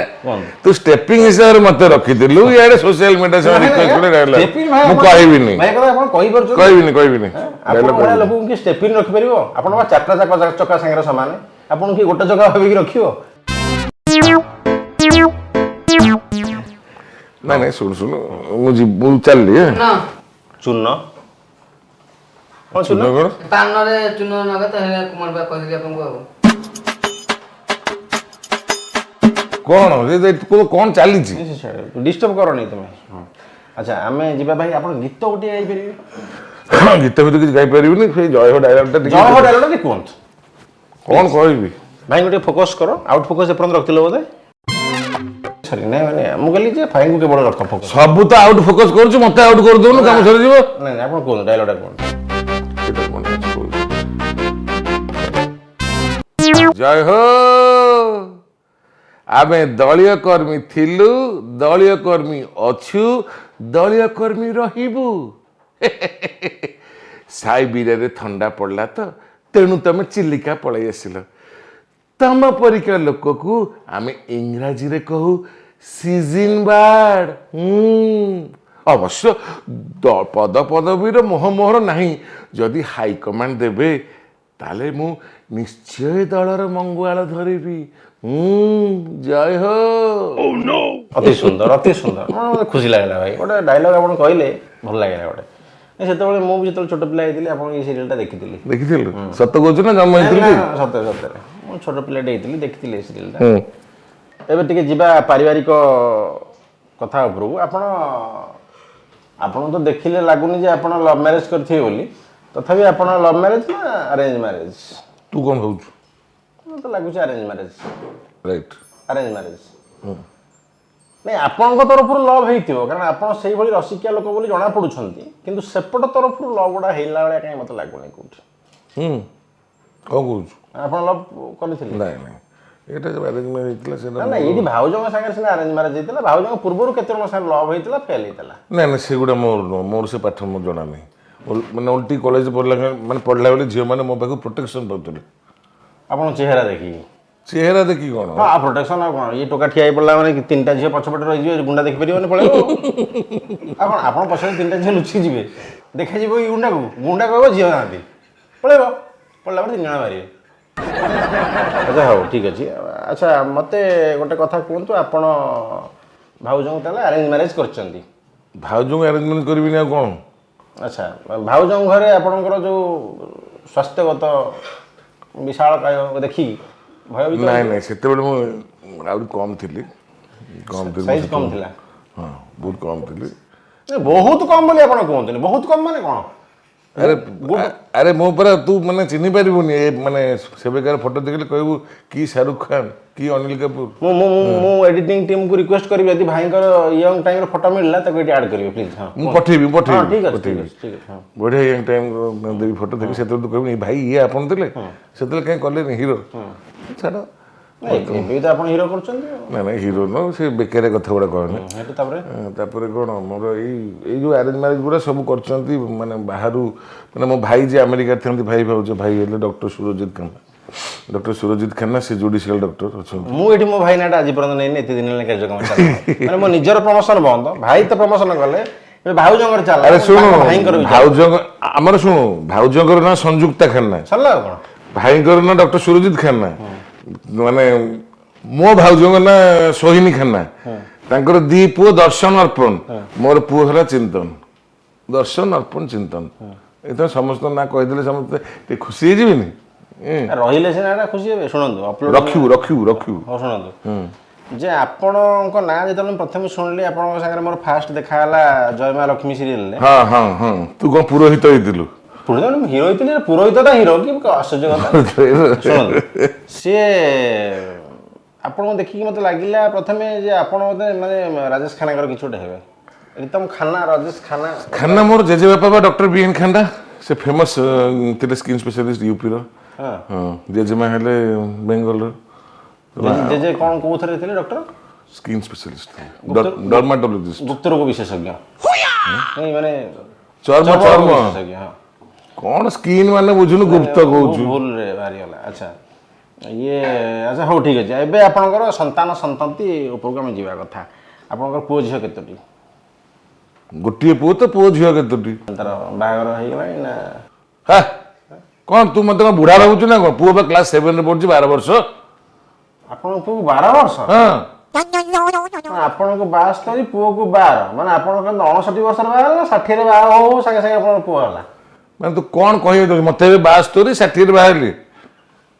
ତୁ ଷ୍ଟେପିଂ ହିସାବରେ ମତେ ରଖିଥିଲୁ, ଇଆଡେ ସୋସିଆଲ ମିଡିଆ ସେମାନେ ରିକ୍ୱେଷ୍ଟ କଲେ dialogue। Stepping ଭାଇ ମୁଁ କହିବିନି। ଭାଇ, କଥା ଆପଣ କହିପାରୁଛନ୍ତି। କହିବିନି, କହିବିନି। ଆପଣ Dialogue ଭଳିଆ କହିବିନି। ଲୋକଙ୍କୁ କି ଷ୍ଟେପିଂ ରଖିପାରିବ? ଆପଣ ବା ଚାରିଟା ଚକା ଚକା ସାଙ୍ଗରେ ସମାନ। ଆପଣଙ୍କୁ କି ଗୋଟେ ଚକା ଭାବିକି ରଖିବ? ନାଇଁ ନାଇଁ, ଶୁଣୁ ଶୁଣୁ, ମୁଁ ଯିବି, ମୁଁ ଚାଲିଲି ଏଁ? ନା। ଚୂନ କଣ? ଚୂନ? ଶୁଣ କଣ? ପାନରେ ଚୂନ ନଗା ତ ହେଲେ କୁମାର ବା କହିଥିଲି ଆପଣଙ୍କୁ ଆଉ। କଣ କଣ ଚାଲିଛି? ଡିଷ୍ଟର୍ବ କରନି ତୁମେ। ହଁ, ଆଚ୍ଛା, ଆମେ ଯିବା ଭାଇ, ଆପଣ ଗୀତ ଗୋଟିଏ ଗାଇପାରିବେ? ଗୀତ ଫିତ କିଛି ଗାଇପାରିବିନି। ସେଇ ଜୟ ହୋ ଡାଇଲଗଟା ଜୟ ହୋ ଟିକେ। ଡାଇଲଗ ଟିକେ କୁହନ୍ତୁ। କଣ କହିବି? ଭାଇଙ୍କୁ ଟିକେ ଫୋକସ୍ କର। ଆଉଟ୍ ଫୋକସ୍ ଏପର୍ଯ୍ୟନ୍ତ ରଖିଥିଲ ବୋଧେ। ସରି, ନାଇଁ ମାନେ ମୁଁ କହିଲି ଯେ ଭାଇଙ୍କୁ କେବଳ ରଖ ଫୋକସ୍। ସବୁ ତ ଆଉଟ୍ ଫୋକସ୍ କରୁଛୁ, ମତେ ଆଉଟ୍ କରିଦଉନୁ, କାମ ସରିଯିବ। ନାଇଁ ନାଇଁ, ଆପଣ କୁହନ୍ତୁ, ଡାଇଲଗଟା କୁହନ୍ତୁ। ଏଇଟା ମନେ ଅଛି, କହୁଛି। ଜୟ ହୋ। ଆମେ ଦଳୀୟ କର୍ମୀ ଥିଲୁ, ଦଳୀୟ କର୍ମୀ ଅଛୁ, ଦଳୀୟ କର୍ମୀ ରହିବୁ। ସାଇବିରିଆରେ ଥଣ୍ଡା ପଡ଼ିଲା ତ ତେଣୁ ତମେ ଚିଲିକା ପଳେଇ ଆସିଲ। ତମ ପରିକା ଲୋକକୁ ଆମେ ଇଂରାଜୀରେ କହୁ ସିଜିନ୍ ବାର୍ଡ। ଅବଶ୍ୟ ପଦ ପଦବୀର ମୋହ ମୋହର ନାହିଁ। ଯଦି ହାଇକମାଣ୍ଡ ଦେବେ, ତାହେଲେ ମୁଁ ନିଶ୍ଚୟ ଦଳର ମଙ୍ଗୁଆଳ ଧରିବି। ଜୟ ହୋ। ଅତି ସୁନ୍ଦର, ଅତି ସୁନ୍ଦର। ମୋତେ ଖୁସି ଲାଗିଲା ଭାଇ, ଗୋଟେ ଡାଇଲଗ ଆପଣ କହିଲେ, ଭଲ ଲାଗିଲା ଗୋଟେ। ନାଇଁ, ସେତେବେଳେ ମୁଁ ବି ଯେତେବେଳେ ଛୋଟ ପିଲା ହେଇଥିଲି, ଆପଣ ଏଇ ସିରିଏଲଟା ଦେଖିଥିଲି। ଦେଖିଥିଲୁ? ସତ କହୁଛୁ ନା ଜନ୍ମ ହେଇଥିଲୁ କି? ନା, ସତରେ ସତରେ, ମୁଁ ଛୋଟ ପିଲାଟେ ହେଇଥିଲି, ଦେଖିଥିଲି ଏ ସିରିଏଲଟା। ଏବେ ଟିକେ ଯିବା ପାରିବାରିକ କଥା ଉପରକୁ। ଆପଣଙ୍କୁ ତ ଦେଖିଲେ ଲାଗୁନି ଯେ ଆପଣ ଲଭ୍ ମ୍ୟାରେଜ୍ କରିଥିବେ ବୋଲି। ତଥାପି ଆପଣ ଲଭ୍ ମ୍ୟାରେଜ୍ ନା ଆରେଞ୍ଜ ମ୍ୟାରେଜ୍? ତୁ କଣ ଭାବୁଛୁ? ମୋତେ ଲାଗୁଛି arrange marriage. Right. Arrange marriage. ନାଇଁ, ଆପଣଙ୍କ ତରଫରୁ ଲଭ୍ ହେଇଥିବ, କାରଣ ଆପଣ ସେଇଭଳି ରସିକିଆ ଲୋକ ବୋଲି ଜଣା ପଡୁଛନ୍ତି। କିନ୍ତୁ ସେପଟ ତରଫରୁ ଲଭ୍ ଗୁଡ଼ା ହେଲା ଭଳିଆ କାହିଁ ମୋତେ ଲାଗୁନି କୋଉଠି। ହୁଁ, କଣ କହୁଛୁ? ଆପଣ ଲଭ୍ କରିଥିଲେ? ନାଇଁ ନାଇଁ, ଏଇଟା ଯେଉଁ ଆରେଞ୍ଜ ମ୍ୟାରେଜ୍ ହେଇଥିଲା ସେଇଟା। ନା ନା, ଏଇଠି ଭାଉଜଙ୍କ ସାଙ୍ଗରେ ସିନା ଆରେଞ୍ଜ ମ୍ୟାରେଜ୍ ହେଇଥିଲା, ଭାଉଜଙ୍କ ପୂର୍ବରୁ କେତେ ଜଣଙ୍କ ସାଙ୍ଗରେ ଲଭ୍ ହେଇଥିଲା, ଫେଲ୍ ହେଇଥିଲା? ନାଇଁ ନାଇଁ, ସେଗୁଡ଼ା ମୋର ନୁହଁ, ମୋର ସେ ପାଠ ମୋର ଜଣା ନାହିଁ। ମାନେ ଓଲଟି କଲେଜ ପଢ଼ିଲା, ମାନେ ପଢ଼ିଲା ବେଳେ ଝିଅମାନେ ମୋ ପାଖକୁ ପ୍ରୋଟେକ୍ସନ୍ ପାଉଥିଲେ। ଆପଣଙ୍କ ଚେହେରା ଦେଖିକି? ଚେହେରା ଦେଖି କ'ଣ? ହଁ, ଆଉ ପ୍ରୋଟେକ୍ସନ୍ ଆଉ କ'ଣ? ଇଏ ଟୋକା ଠିଆ ହେଇ ପଡ଼ିଲା ମାନେ ତିନିଟା ଝିଅ ପଛପଟେ ରହିଯିବେ, ଗୁଣ୍ଡା ଦେଖିପାରିବନି, ପଳେଇବ। ଆଉ କ'ଣ? ଆପଣ ପଛରେ ତିନିଟା ଝିଅ ଲୁଚି ଯିବେ, ଦେଖାଯିବ ଏଇ ଗୁଣ୍ଡାକୁ, ଗୁଣ୍ଡା କହିବ ଝିଅ ନାହାନ୍ତି, ପଳେଇବ। ପଳେଇଲା ପରେ ତିନି ଜଣ ମାରିବେ। ଆଚ୍ଛା ହଉ, ଠିକ୍ ଅଛି। ଆଚ୍ଛା, ମୋତେ ଗୋଟେ କଥା କୁହନ୍ତୁ, ଆପଣ ଭାଉଜଙ୍କୁ ତାହେଲେ ଆରେଞ୍ଜ ମ୍ୟାରେଜ୍ କରିଛନ୍ତି? ଭାଉଜଙ୍କୁ ଆରେଞ୍ଜମେଣ୍ଟ କରିବିନି ଆଉ କ'ଣ? ଆଚ୍ଛା, ଭାଉଜଙ୍କ ଘରେ ଆପଣଙ୍କର ଯେଉଁ ସ୍ୱାସ୍ଥ୍ୟଗତ ବିଶାଳ କାୟ ଦେଖିକି ଭୟଭୀତ? ନାଇଁ ନାଇଁ, ସେତେବେଳେ ମୁଁ ଆହୁରି କମ୍ ଥିଲି, କମ୍ ଥିଲି। ସାଇଜ୍ କମ୍ ଥିଲା? ହଁ, ବହୁତ କମ୍ ଥିଲି। ନାଇଁ, ବହୁତ କମ୍ ବୋଲି ଆପଣ କୁହନ୍ତୁନି। ବହୁତ କମ୍ ମାନେ କ'ଣ? ଆରେ ଆରେ, ମୋ ପରା ତୁ ମାନେ ଚିହ୍ନି ପାରିବୁନି। ଏ ମାନେ ସେବେକାର ଫଟୋ ଦେଖିଲେ କହିବୁ କି ଶାହରୁଖ ଖାନ କି ଅନିଲ କାପୁର। ମୁଁ ମୁଁ ମୁଁ ମୁଁ ଏଡିଟିଂ ଟିମ୍କୁ ରିକ୍ୱେଷ୍ଟ କରିବି, ଯଦି ଭାଇଙ୍କର ୟଙ୍ଗ ଟାଇମ୍ର ଫଟୋ ମିଳିଲା, ତାକୁ ଏଠି ଆଡ୍ କରିବେ ପ୍ଲିଜ୍। ହଁ। ମୁଁ ପଠେଇବି। ହଁ। ପଠେଇବି। ଠିକ୍ ଅଛି, ଠିକ୍ ପଠେଇବି। ଅଛି, ଠିକ୍ ଅଛି, ହଁ। ବଢ଼ିଆ ୟଙ୍ଗ ଟାଇମ୍ ଦେବି ଫଟୋ ଦେଖି, ସେତେବେଳେ ତୁ କହିବୁନି, "ଏ ଭାଇ, ଇଏ ଆପଣ ଥିଲେ? ସେତେବେଳେ କାହିଁ କଲେନି ହିରୋ?" ଛାଡ଼। ନାଇଁ, ଏବେ ବି ତ ଆପଣ ହିରୋ କରୁଛନ୍ତି ଆଉ। ନା ନା, ହିରୋ ନୁହଁ, ସେ ବେକାରିଆ କଥା ଗୁଡ଼ା କହନି। ସେଠୁ ତାପରେ? ତାପରେ କ'ଣ, ମୋର ଏଇ ଏଇ ଯେଉଁ ଆରେଞ୍ଜ ମ୍ୟାରେଜ୍ ଗୁଡ଼ା ସବୁ କରିଛନ୍ତି ମାନେ ବାହାରୁ, ମାନେ ମୋ ଭାଇ ଯିଏ ଆମେରିକାରେ ଥାନ୍ତି, ଭାଇ ଭାଉଜ, ଭାଇ ହେଲେ ଡକ୍ଟର ସୁରଜିତ ଖାନ୍ନା, ଡକ୍ଟର ସୁରଜିତ ଖାନ୍ନା, ସେ ଜୁଡ଼ିସିଆଲ ଡକ୍ଟର ଅଛନ୍ତି। ମୁଁ ଏଠି ମୋ ଭାଇ ନାଁଟା ଆଜି ପର୍ଯ୍ୟନ୍ତ ନେଇନି, ଏତେ ଦିନ ହେଲାଣି କାର୍ଯ୍ୟକ୍ରମ ଚାଲିଲା। ମାନେ ମୋ ନିଜର ପ୍ରମୋସନ ବନ୍ଦ, ଭାଇ ତ ପ୍ରମୋସନ କଲେ, ଏବେ ଭାଉଜଙ୍କର ଚାଲିଲା। ଆରେ ଶୁଣୁ, ତାଙ୍କ ଭାଇଙ୍କର ବି ଚାଲିଲା। ଭାଉଜଙ୍କ ଆମର, ଶୁଣୁ, ଭାଉଜଙ୍କର ନାଁ ସଂଯୁକ୍ତା ଖାନ୍ନା। ସରିଲା, ଆଉ କ'ଣ? ଭାଇଙ୍କର ନାଁ ଡକ୍ଟର ସୁରଜିତ ଖାନ୍ନା। ମାନେ ମୋ ଭାଉଜଙ୍କ ନାଁ ସୋହିନୀ ଖାନ୍ନା। ତାଙ୍କର ଦି ପୁଅ, ଦର୍ଶନ, ଅର୍ପଣ। ମୋର ପୁଅ ହେଲା ଚିନ୍ତନ। ଦର୍ଶନ, ଅର୍ପଣ, ଚିନ୍ତନ, ଏଥର ସମସ୍ତଙ୍କ ନାଁ କହିଦେଲେ ସମସ୍ତେ ଟିକେ ଖୁସି ହେଇଯିବେନି? ରହିଲେ ସିନା ଏଟା ଖୁସି ହେବେ। ଶୁଣନ୍ତୁ, ଅପଲୋଡ଼ ରଖିବୁ, ରଖିବୁ, ରଖିବୁ। ହଉ, ଶୁଣନ୍ତୁ ଯେ ଆପଣଙ୍କ ନାଁ ଯେତେବେଳେ ମୁଁ ପ୍ରଥମେ ଶୁଣିଲି, ଆପଣଙ୍କ ସାଙ୍ଗରେ ମୋର ଫାଷ୍ଟ ଦେଖା ହେଲା ଜୟ ମା ଲକ୍ଷ୍ମୀ ସିରିଏଲରେ। ହଁ ହଁ ହଁ, ତୁ କଣ ପୁରୋହିତ ହେଇଥିଲୁ? ପୁରୋହିତ ମାନେ ହିରୋ ହେଇଥିଲି, ପୁରୋହିତଟା ହିରୋ କି ଆଶ୍ଚର୍ଯ୍ୟ କଥା। ଶୁଣନ୍ତୁ, ସିଏ ଆପଣଙ୍କୁ ଦେଖିକି ମୋତେ ଲାଗିଲା ପ୍ରଥମେ ଯେ ଆପଣ ବୋଧେ ମାନେ ରାଜେଶ ଖାନ୍ନାଙ୍କର କିଛି ଗୋଟେ ହେବେ, ରିତମ ଖାନ୍ନା, ରାଜେଶ ଖାନ୍ନା। ଖାନ୍ନା, ମୋର ଜେଜେବାପା ବା ଡକ୍ଟର ବି ଏନ୍ ଖାନ୍ନା, ସେ ଫେମସ୍ ଥିଲେ ସ୍କିନ୍ ସ୍ପେଶାଲିଷ୍ଟ ୟୁପିର। ହଁ, ଜେଜେମା ହେଲେ ବେଙ୍ଗଲର। ଜେଜେ କ'ଣ କୋଉଥିରେ ଥିଲେ ଡକ୍ଟର? Skin specialist, dermatologist. ଗୁପ୍ତ ରୋଗ ବିଶେଷଜ୍ଞ ନାଇଁ, ମାନେ ଚର୍ମ। ଚର୍ମ ରୋଗ ଚର୍ମ। ବିଶେଷଜ୍ଞ, ହଁ। କଣ ସ୍କିନ୍ ମାନେ ବୁଝୁନୁ, ଗୁପ୍ତ କହୁଛୁ। ଭୁଲରେ ବାହାରିଗଲା। ଆଚ୍ଛା, ଇଏ ଆଚ୍ଛା, ହଉ, ଠିକ୍ ଅଛି। ଏବେ ଆପଣଙ୍କର ସନ୍ତାନ ସନ୍ତତି ଉପରକୁ ଆମେ ଯିବା କଥା। ଆପଣଙ୍କର ପୁଅ ଝିଅ କେତୋଟି? ଗୋଟିଏ ପୁଅ ତ, ପୁଅ ଝିଅ କେତୋଟି? ତାର ବାହାଘର ହେଇଗଲାଣି ନା? ହେ, କଣ ତୁ ମତେ କଣ ବୁଢା ଭାବୁଛୁ ନା କଣ? ପୁଅ ବା କ୍ଲାସ 7ରେ ପଢୁଛି, 12 ବର୍ଷ। ଆପଣଙ୍କ ପୁଅକୁ 12 ବର୍ଷ? ହଁ। ଆପଣଙ୍କୁ 72, ପୁଅକୁ 12, ମାନେ ଆପଣଙ୍କ 59 ବର୍ଷରେ ବାହା ହେଲା ନା 60ରେ ବାହା ହଉ ହଉ ସାଙ୍ଗେ ସାଙ୍ଗେ ଆପଣଙ୍କ ପୁଅ ହେଲା? ମାନେ ତୁ କଣ କହିବେ ତୋତେ? ମତେ ଏବେ 72, 60ରେ ବାହାରିଲି।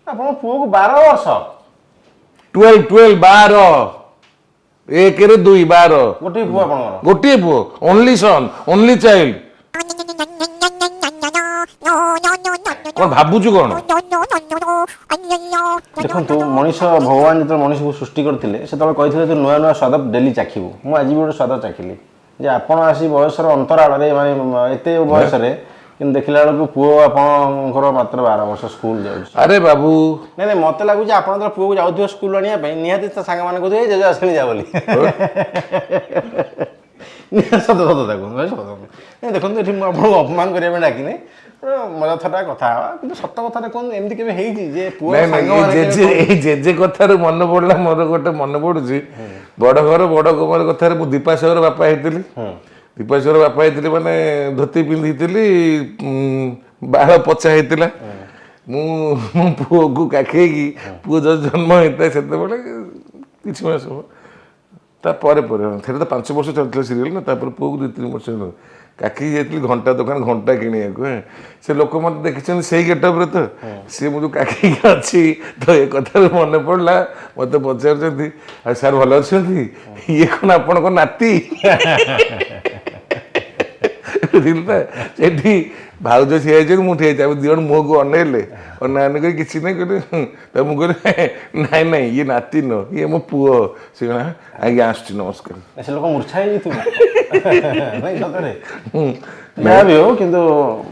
ଆପଣଙ୍କ ପୁଅକୁ 12 ବର୍ଷ? 12, 12, 12, 1ରେ 2, 12। ଗୋଟିଏ ପୁଅ ଆପଣଙ୍କର? ଗୋଟିଏ ପୁଅ, ଓନ୍ଲି ସନ୍, ଓନ୍ଲି ଚାଇଲ୍ଡ। କଣ ଭାବୁଛୁ କଣ? ଦେଖନ୍ତୁ, ମଣିଷ, ଭଗବାନ ଯେତେବେଳେ ମଣିଷକୁ ସୃଷ୍ଟି କରିଥିଲେ, ସେତେବେଳେ କହିଥିଲେ ତୁ ନୂଆ ନୂଆ ସ୍ୱାଦ ଡେଲି ଚାଖିବୁ। ମୁଁ ଆଜି ବି ଗୋଟେ ସ୍ୱାଦ ଚାଖିଲି ଯେ ଆପଣ ଆସି ବୟସର ଅନ୍ତରାଳରେ, ମାନେ ଏତେ ବୟସରେ, କିନ୍ତୁ ଦେଖିଲା ବେଳକୁ ପୁଅ ଆପଣଙ୍କର ମାତ୍ର 12 ବର୍ଷ, ସ୍କୁଲ ଯାଉଛି। ଆରେ ବାବୁ। ନାଇଁ ନାଇଁ, ମତେ ଲାଗୁଛି ଆପଣ ଯେତେବେଳେ ପୁଅକୁ ଯାଉଥିବ ସ୍କୁଲ ଆଣିବା ପାଇଁ, ନିହାତି ତା ସାଙ୍ଗମାନେ କହୁଥିବେ, "ଏଇ ଜେଜେ ଆସିଲେଣି, ଯା" ବୋଲି। ସତ ସତ କଥା କୁହନ୍ତୁ ଭାଇ, ସତ କଥା। ନାଇଁ, ଦେଖନ୍ତୁ, ଏଠି ମୁଁ ଆପଣଙ୍କୁ ଅପମାନ କରିବା ପାଇଁ ଡାକିନି, ମଜା ଥଟ୍ଟା କଥା ହେବା, କିନ୍ତୁ ସତ କଥାଟା କୁହନ୍ତୁ, ଏମିତି କେବେ ହେଇଛି ଯେ ପୁଅ ନାଇଁ ନାଇଁ, ଏଇ ସାଙ୍ଗମାନେ ଜେଜେ, ଏଇ ଜେଜେ କଥାରୁ ମନେ ପଡିଲା, ମୋର ଗୋଟେ ମନେ ପଡୁଛି। ବଡ ଘର ବଡ କୁମାର କଥାରେ ମୁଁ ଦୀପାଶର ବାପା ହେଇଥିଲି। ଦୀପାଶର ବାପା ହେଇଥିଲି ମାନେ ଧୋତି ପିନ୍ଧିଥିଲି, ବାଳ ପଚା ହେଇଥିଲା। ମୁଁ ମୋ ପୁଅକୁ କାଖେଇକି, ପୁଅ ଯଦି ଜନ୍ମ ହେଇଥାଏ ସେତେବେଳେ କିଛି ମାସ ହବ, ତା ପରେ ପରେ, ହଁ, ସେଟା ତ 5 ବର୍ଷ ଚାଲିଥିଲା ସିରିଏଲ ନା, ତାପରେ ପୁଅକୁ 2-3 ବର୍ଷ ହେଲା କାଖେଇକି ଯାଇଥିଲି ଘଣ୍ଟା ଦୋକାନ ଘଣ୍ଟା କିଣିବାକୁ। ହେଁ। ସେ ଲୋକ ମତେ ଦେଖିଛନ୍ତି ସେଇ ଗେଟଅପ୍ରେ ତ, ସିଏ ମୁଁ ଯୋଉ କାଖେଇକି ଅଛି ତ, ଏ କଥାରୁ ମନେ ପଡ଼ିଲା, ମତେ ପଚାରୁଛନ୍ତି, "ଆଉ ସାର୍ ଭଲ ଅଛନ୍ତି? ଇଏ କଣ ଆପଣଙ୍କ ନାତି?" ବୁଝିଲୁ ନା? ସେଠି ଭାଉଜ ଠିଆ ହେଇଛନ୍ତି, ମୁଁ ଠିଆ ହେଇଛି। ଆମେ ଦି ଜଣ ମୁହଁକୁ ଅନେଇଲେ, ଅନା ଅନି କରି କିଛି ନାହିଁ କହିଲେ। "ହୁଁ।" ତ ମୁଁ କହିଲି, "ନାଇଁ ନାଇଁ, ଇଏ ନାତି ନୁହଁ, ଇଏ ମୋ ପୁଅ।" ସେ କହିଲା, "ଆଜ୍ଞା, ଆସୁଛି, ନମସ୍କାର।" ସେ ଲୋକ ମୂର୍ଚ୍ଛା ହେଇଯାଇଥିବ। ନାଇଁ, ସତରେ, ଯାହା ବି ହଉ, କିନ୍ତୁ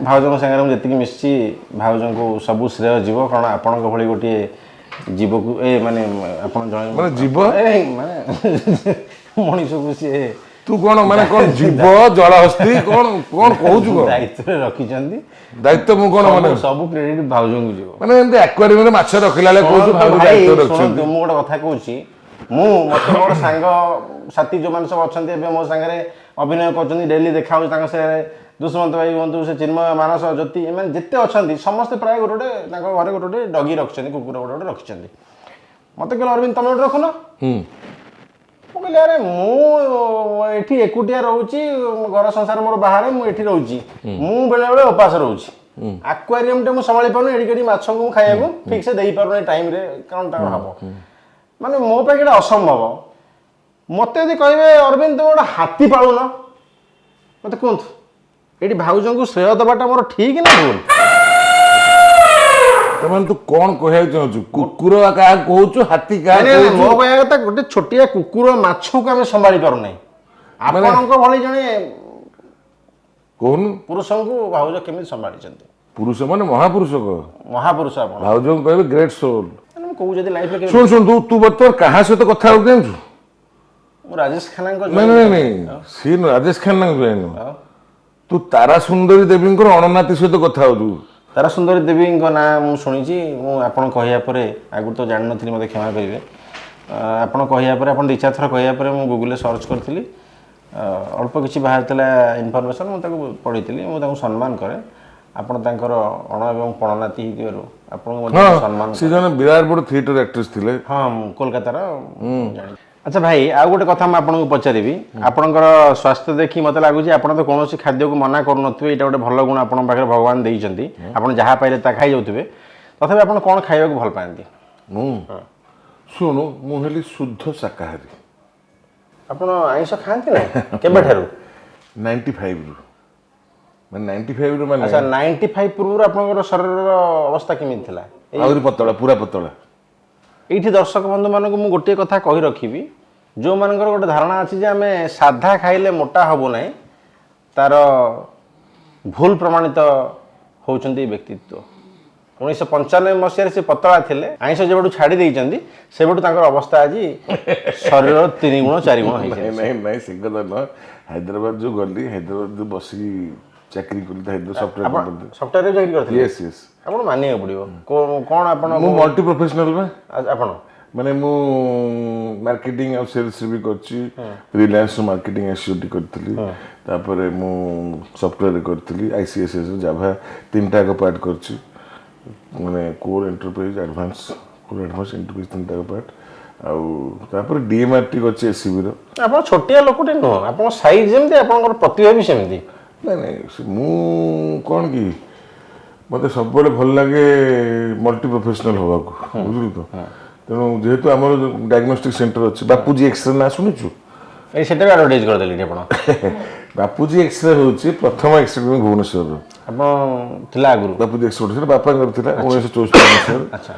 ଭାଉଜଙ୍କ ସାଙ୍ଗରେ ମୁଁ ଯେତିକି ମିଶିଛି, ଭାଉଜଙ୍କୁ ସବୁ ଶ୍ରେୟ ଯିବ, କାରଣ ଆପଣଙ୍କ ଭଳି ଗୋଟିଏ ଜୀବକୁ ଏ ମାନେ ଆପଣ ଜଣେ ମାନେ ଜୀବ? ଏ, ମାନେ ମଣିଷକୁ ସିଏ ତୁ କଣ ମାନେ କଣ ଜୀବ ଜଳହସ୍ତି କଣ କଣ କହୁଛୁ କଣ? ଦାୟିତ୍ୱରେ ରଖିଛନ୍ତି। ଦାୟିତ୍ୱ ମୁଁ କଣ ମାନେ ସବୁ ସବୁ କ୍ରେଡିଟ୍ ଭାଉଜଙ୍କୁ ଯିବ। ମାନେ ଏମିତି ଆକ୍ୱାରିୟମରେ ମାଛ ରଖିଲା ବେଳେ କହୁଛୁ ଶୁଣନ୍ତୁ ଭାଉଜ ଭାଇ, ଦାୟିତ୍ୱ ରଖିଛନ୍ତି। ଶୁଣନ୍ତୁ, ମୁଁ ଗୋଟେ କଥା କହୁଛି। ମତେ ମୋର ସାଙ୍ଗ ସାଥୀ ଯୋଉମାନେ ସବୁ ଅଛନ୍ତି, ଏବେ ମୋ ସାଙ୍ଗରେ ଅଭିନୟ କରୁଛନ୍ତି, ଡେଲି ଦେଖା ହଉଛି ତାଙ୍କ ସାଙ୍ଗରେ, ଦୁଷ୍ମନ୍ତ ଭାଇ ହୁଅନ୍ତୁ, ସେ ଚିନ୍ମୟ, ମାନସ, ଜ୍ୟୋତି, ଏମାନେ ଯେତେ ଅଛନ୍ତି ସମସ୍ତେ ପ୍ରାୟ ଗୋଟେ ଗୋଟେ ତାଙ୍କ ଘରେ ଗୋଟେ ଗୋଟେ ଡଗି ରଖିଛନ୍ତି, କୁକୁର ଗୋଟେ ଗୋଟେ ରଖିଛନ୍ତି। ମତେ କହିଲେ, ଅରବିନ୍ଦ, ତମେ ଗୋଟେ ରଖୁନ। ମୁଁ କହିଲି, ଆରେ ମୁଁ ଏଠି ଏକୁଟିଆ ରହୁଛି, ଘର ସଂସାର ମୋର ବାହାରେ, ମୁଁ ଏଠି ରହୁଛି, ମୁଁ ବେଳେବେଳେ ଉପାସ ରହୁଛି, ଆକ୍ୱାରିୟମଟେ ମୁଁ ସମ୍ଭାଳି ପାରୁନି, ଏଡ଼ିକି ଏଡ଼ିକି ମାଛକୁ ମୁଁ ଖାଇବାକୁ ଠିକ୍ ସେ ଦେଇପାରୁନି ଟାଇମରେ, କ'ଣ ତାଙ୍କର ହବ? ମାନେ ମୋ ପାଇଁ ଏଇଟା ଅସମ୍ଭବ। ମତେ ଯଦି କହିବେ, ଅରବିନ୍ଦ, ତୁମେ ଗୋଟେ ହାତୀ ପାଳୁନ, ମତେ କୁହନ୍ତୁ, ଏଇଠି ଭାଉଜଙ୍କୁ ଶ୍ରେୟ ଦେବାଟା ମୋର ଠିକ୍ ନା ଭୁଲ? ତାମାନେ ତୁ କଣ କହିବାକୁ ଚାହୁଁଛୁ? କୁକୁର କାହାକୁ କହୁଛୁ, ହାତୀ କାହାକୁ ନାଇଁ, ନାଇଁ, ମୋ କହୁଛୁ? କହିବା କଥା, ଗୋଟେ ଛୋଟିଆ କୁକୁର ମାଛକୁ ଆମେ ସମ୍ଭାଳି ପାରୁନାହିଁ, ଆପଣଙ୍କ ଭଳି ଜଣେ କହୁନୁ। ପୁରୁଷଙ୍କୁ ଭାଉଜ କେମିତି ସମ୍ଭାଳିଛନ୍ତି? ପୁରୁଷ ମାନେ ମହାପୁରୁଷ କହ। ମହାପୁରୁଷ ଆପଣ। ଭାଉଜଙ୍କୁ କହିବେ ଗ୍ରେଟ୍ ସୋଲ୍। ମାନେ ମୁଁ କହୁଛି, ଯଦି ଲାଇଫରେ କେବେ ଶୁଣ ଶୁଣ, ତୁ ବର୍ତ୍ତମାନ କାହା ସହିତ କଥା ହଉ ଜାଣିଛୁ? ମୁଁ ରାଜେଶ ଖାନ୍ନାଙ୍କ ନାଇଁ ନାଇଁ ନାଇଁ, ସିଏ ନୁହଁ, ରାଜେଶ ଖାନ୍ନାଙ୍କ ଜୋଇଁ ନୁହଁ। ତୁ ତାରା ସୁନ୍ଦରୀ ଦେବୀଙ୍କର ଅଣନାତି ସହିତ କଥା ହଉଛୁ। ତାରା ସୁନ୍ଦରୀ ଦେବୀଙ୍କ ନାଁ ମୁଁ ଶୁଣିଛି। ମୁଁ ଆପଣ କହିବା ପରେ, ଆଗରୁ ତ ଜାଣିନଥିଲି, ମୋତେ କ୍ଷମା କରିବେ, ଆପଣ କହିବା ପରେ, ଆପଣ ଦୁଇ ଚାରି ଥର କହିବା ପରେ ମୁଁ ଗୁଗୁଲରେ ସର୍ଚ୍ଚ କରିଥିଲି। ଅଳ୍ପ କିଛି ବାହାରିଥିଲା ଇନଫର୍ମେସନ୍, ମୁଁ ତାକୁ ପଢ଼ିଥିଲି। ମୁଁ ତାଙ୍କୁ ସମ୍ମାନ କରେ। ଆପଣ ତାଙ୍କର ଅଣ ଏବଂ ପଣନାତି ହେଇଥିବାରୁ ଆପଣଙ୍କୁ ମଧ୍ୟ ସମ୍ମାନ। ସେ ଜଣେ ବିରାଟ ବଡ ଥିଏଟର ଆକ୍ଟ୍ରେସ ଥିଲେ। ହଁ, ମୁଁ କୋଲକାତାର ଜାଣିଛି। ଆଚ୍ଛା ଭାଇ, ଆଉ ଗୋଟେ କଥା ମୁଁ ଆପଣଙ୍କୁ ପଚାରିବି। ଆପଣଙ୍କର ସ୍ୱାସ୍ଥ୍ୟ ଦେଖି ମୋତେ ଲାଗୁଛି ଆପଣ ତ କୌଣସି ଖାଦ୍ୟକୁ ମନା କରୁନଥିବେ। ଏଇଟା ଗୋଟେ ଭଲ ଗୁଣ ଆପଣଙ୍କ ପାଖରେ ଭଗବାନ ଦେଇଛନ୍ତି। ଆପଣ ଯାହା ପାଇଲେ ତା ଖାଇଯାଉଥିବେ। ତଥାପି ଆପଣ କ'ଣ ଖାଇବାକୁ ଭଲ ପାଆନ୍ତି? ମୁଁ, ଶୁଣୁ, ମୁଁ ହେଲି ଶୁଦ୍ଧ ଶାକାହାରୀ। ଆପଣ ଆଇଁଷ ଖାଆନ୍ତି ନା କେବେଠାରୁ? 95ରୁ। ମାନେ 95ରୁ ମାନେ ଆଚ୍ଛା, 95 ପୂର୍ବରୁ ଆପଣଙ୍କର ଶରୀରର ଅବସ୍ଥା କେମିତି ଥିଲା? ଆହୁରି ପତଳା, ପୁରା ପତଳା। ଏଇଠି ଦର୍ଶକ ବନ୍ଧୁମାନଙ୍କୁ ମୁଁ ଗୋଟିଏ କଥା କହି ରଖିବି, ଯେଉଁମାନଙ୍କର ଗୋଟେ ଧାରଣା ଅଛି ଯେ ଆମେ ସାଧା ଖାଇଲେ ମୋଟା ହେବୁ ନାହିଁ, ତାର ଭୁଲ ପ୍ରମାଣିତ ହେଉଛନ୍ତି ଏଇ ବ୍ୟକ୍ତିତ୍ୱ। 1995 ମସିହାରେ ସେ ପତଳା ଥିଲେ। ଆଇଁଷ ଯେବେଠୁ ଛାଡ଼ି ଦେଇଛନ୍ତି, ସେବେଠୁ ତାଙ୍କର ଅବସ୍ଥା ଆଜି ଶରୀରର ତିନି ଗୁଣ ଚାରି ଗୁଣ ହେଇଯାଇଛି। ନାଇଁ ନାଇଁ ନାଇଁ, ସେ କଥା ନୁହଁ। ହାଇଦ୍ରାବାଦ ଯୋଉ ଗଲି, ହାଇଦ୍ରାବାଦ ଯୋଉ ବସିକି ଚାକିରି କଲି, ହାଇଦ୍ରାବାଦ ସଫ୍ଟୱେର ଆପଣ କମ୍ପାନୀ। ସଫ୍ଟୱେରରେ ଚାକିରି କରିଥିଲେ? Yes Yes. ଆପଣ ମାନିବାକୁ ପଡ଼ିବ। କ'ଣ ଆପଣ ମୁଁ ମଲ୍ଟି ପ୍ରଫେସନାଲ ବା। ଆପଣ ମାନେ ମୁଁ ମାର୍କେଟିଂ ଆଉ ସେଲ୍ସରେ ବି କରିଛି। ରିଲାଏନ୍ସ ମାର୍କେଟିଂ ଏକ୍ଜିକ୍ୟୁଟିଭ କରିଥିଲି, ତାପରେ ମୁଁ ସଫ୍ଟୱେରରେ କରିଥିଲି, ଆଇସିଏସ୍ଏସ୍, ଜାଭା ତିନିଟା ଯାକ ପାର୍ଟ କରିଛି। ମାନେ core enterprise, advance, core advance, enterprise ତିନିଟା ଯାକ ପାର୍ଟ। ଆଉ ତାପରେ ଡିଏମ୍ଆରଟି କରିଛି ଏସସିବିର। ଆପଣ ଛୋଟିଆ ଲୋକଟେ ନୁହଁ। ଆପଣଙ୍କ ସାଇଜ୍ ଯେମିତି, ଆପଣଙ୍କର ପ୍ରତିଭା ବି ସେମିତି। ନାଇଁ ନାଇଁ, ମୁଁ କ'ଣ କି, ମୋତେ ସବୁବେଳେ ଭଲ ଲାଗେ ମଲ୍ଟି ପ୍ରଫେସନାଲ ହେବାକୁ, ବୁଝିଲୁ ତ? ତେଣୁ ଯେହେତୁ ଆମର ଡାଇଗ୍ନୋଷ୍ଟିକ୍ ସେଣ୍ଟର ଅଛି, ବାପୁଜୀ ଏକ୍ସରେ ନାଁ ଶୁଣିଛୁ? ଏଇ ସେଟା ବି ଆଡ଼ଭର୍ଟାଇଜ୍ କରିଦେଲେ ଏଠି ଆପଣ। ବାପୁଜୀ ଏକ୍ସରେ ହେଉଛି ପ୍ରଥମ ଏକ୍ସରେ କ୍ଲିନିକ୍ ଭୁବନେଶ୍ୱରର। ଆପଣ ଥିଲା ଆଗରୁ? ବାପୁଜୀ ଏକ୍ସରେ ସେଟା ବାପାଙ୍କର ଥିଲା 1964 ମସିହାରେ।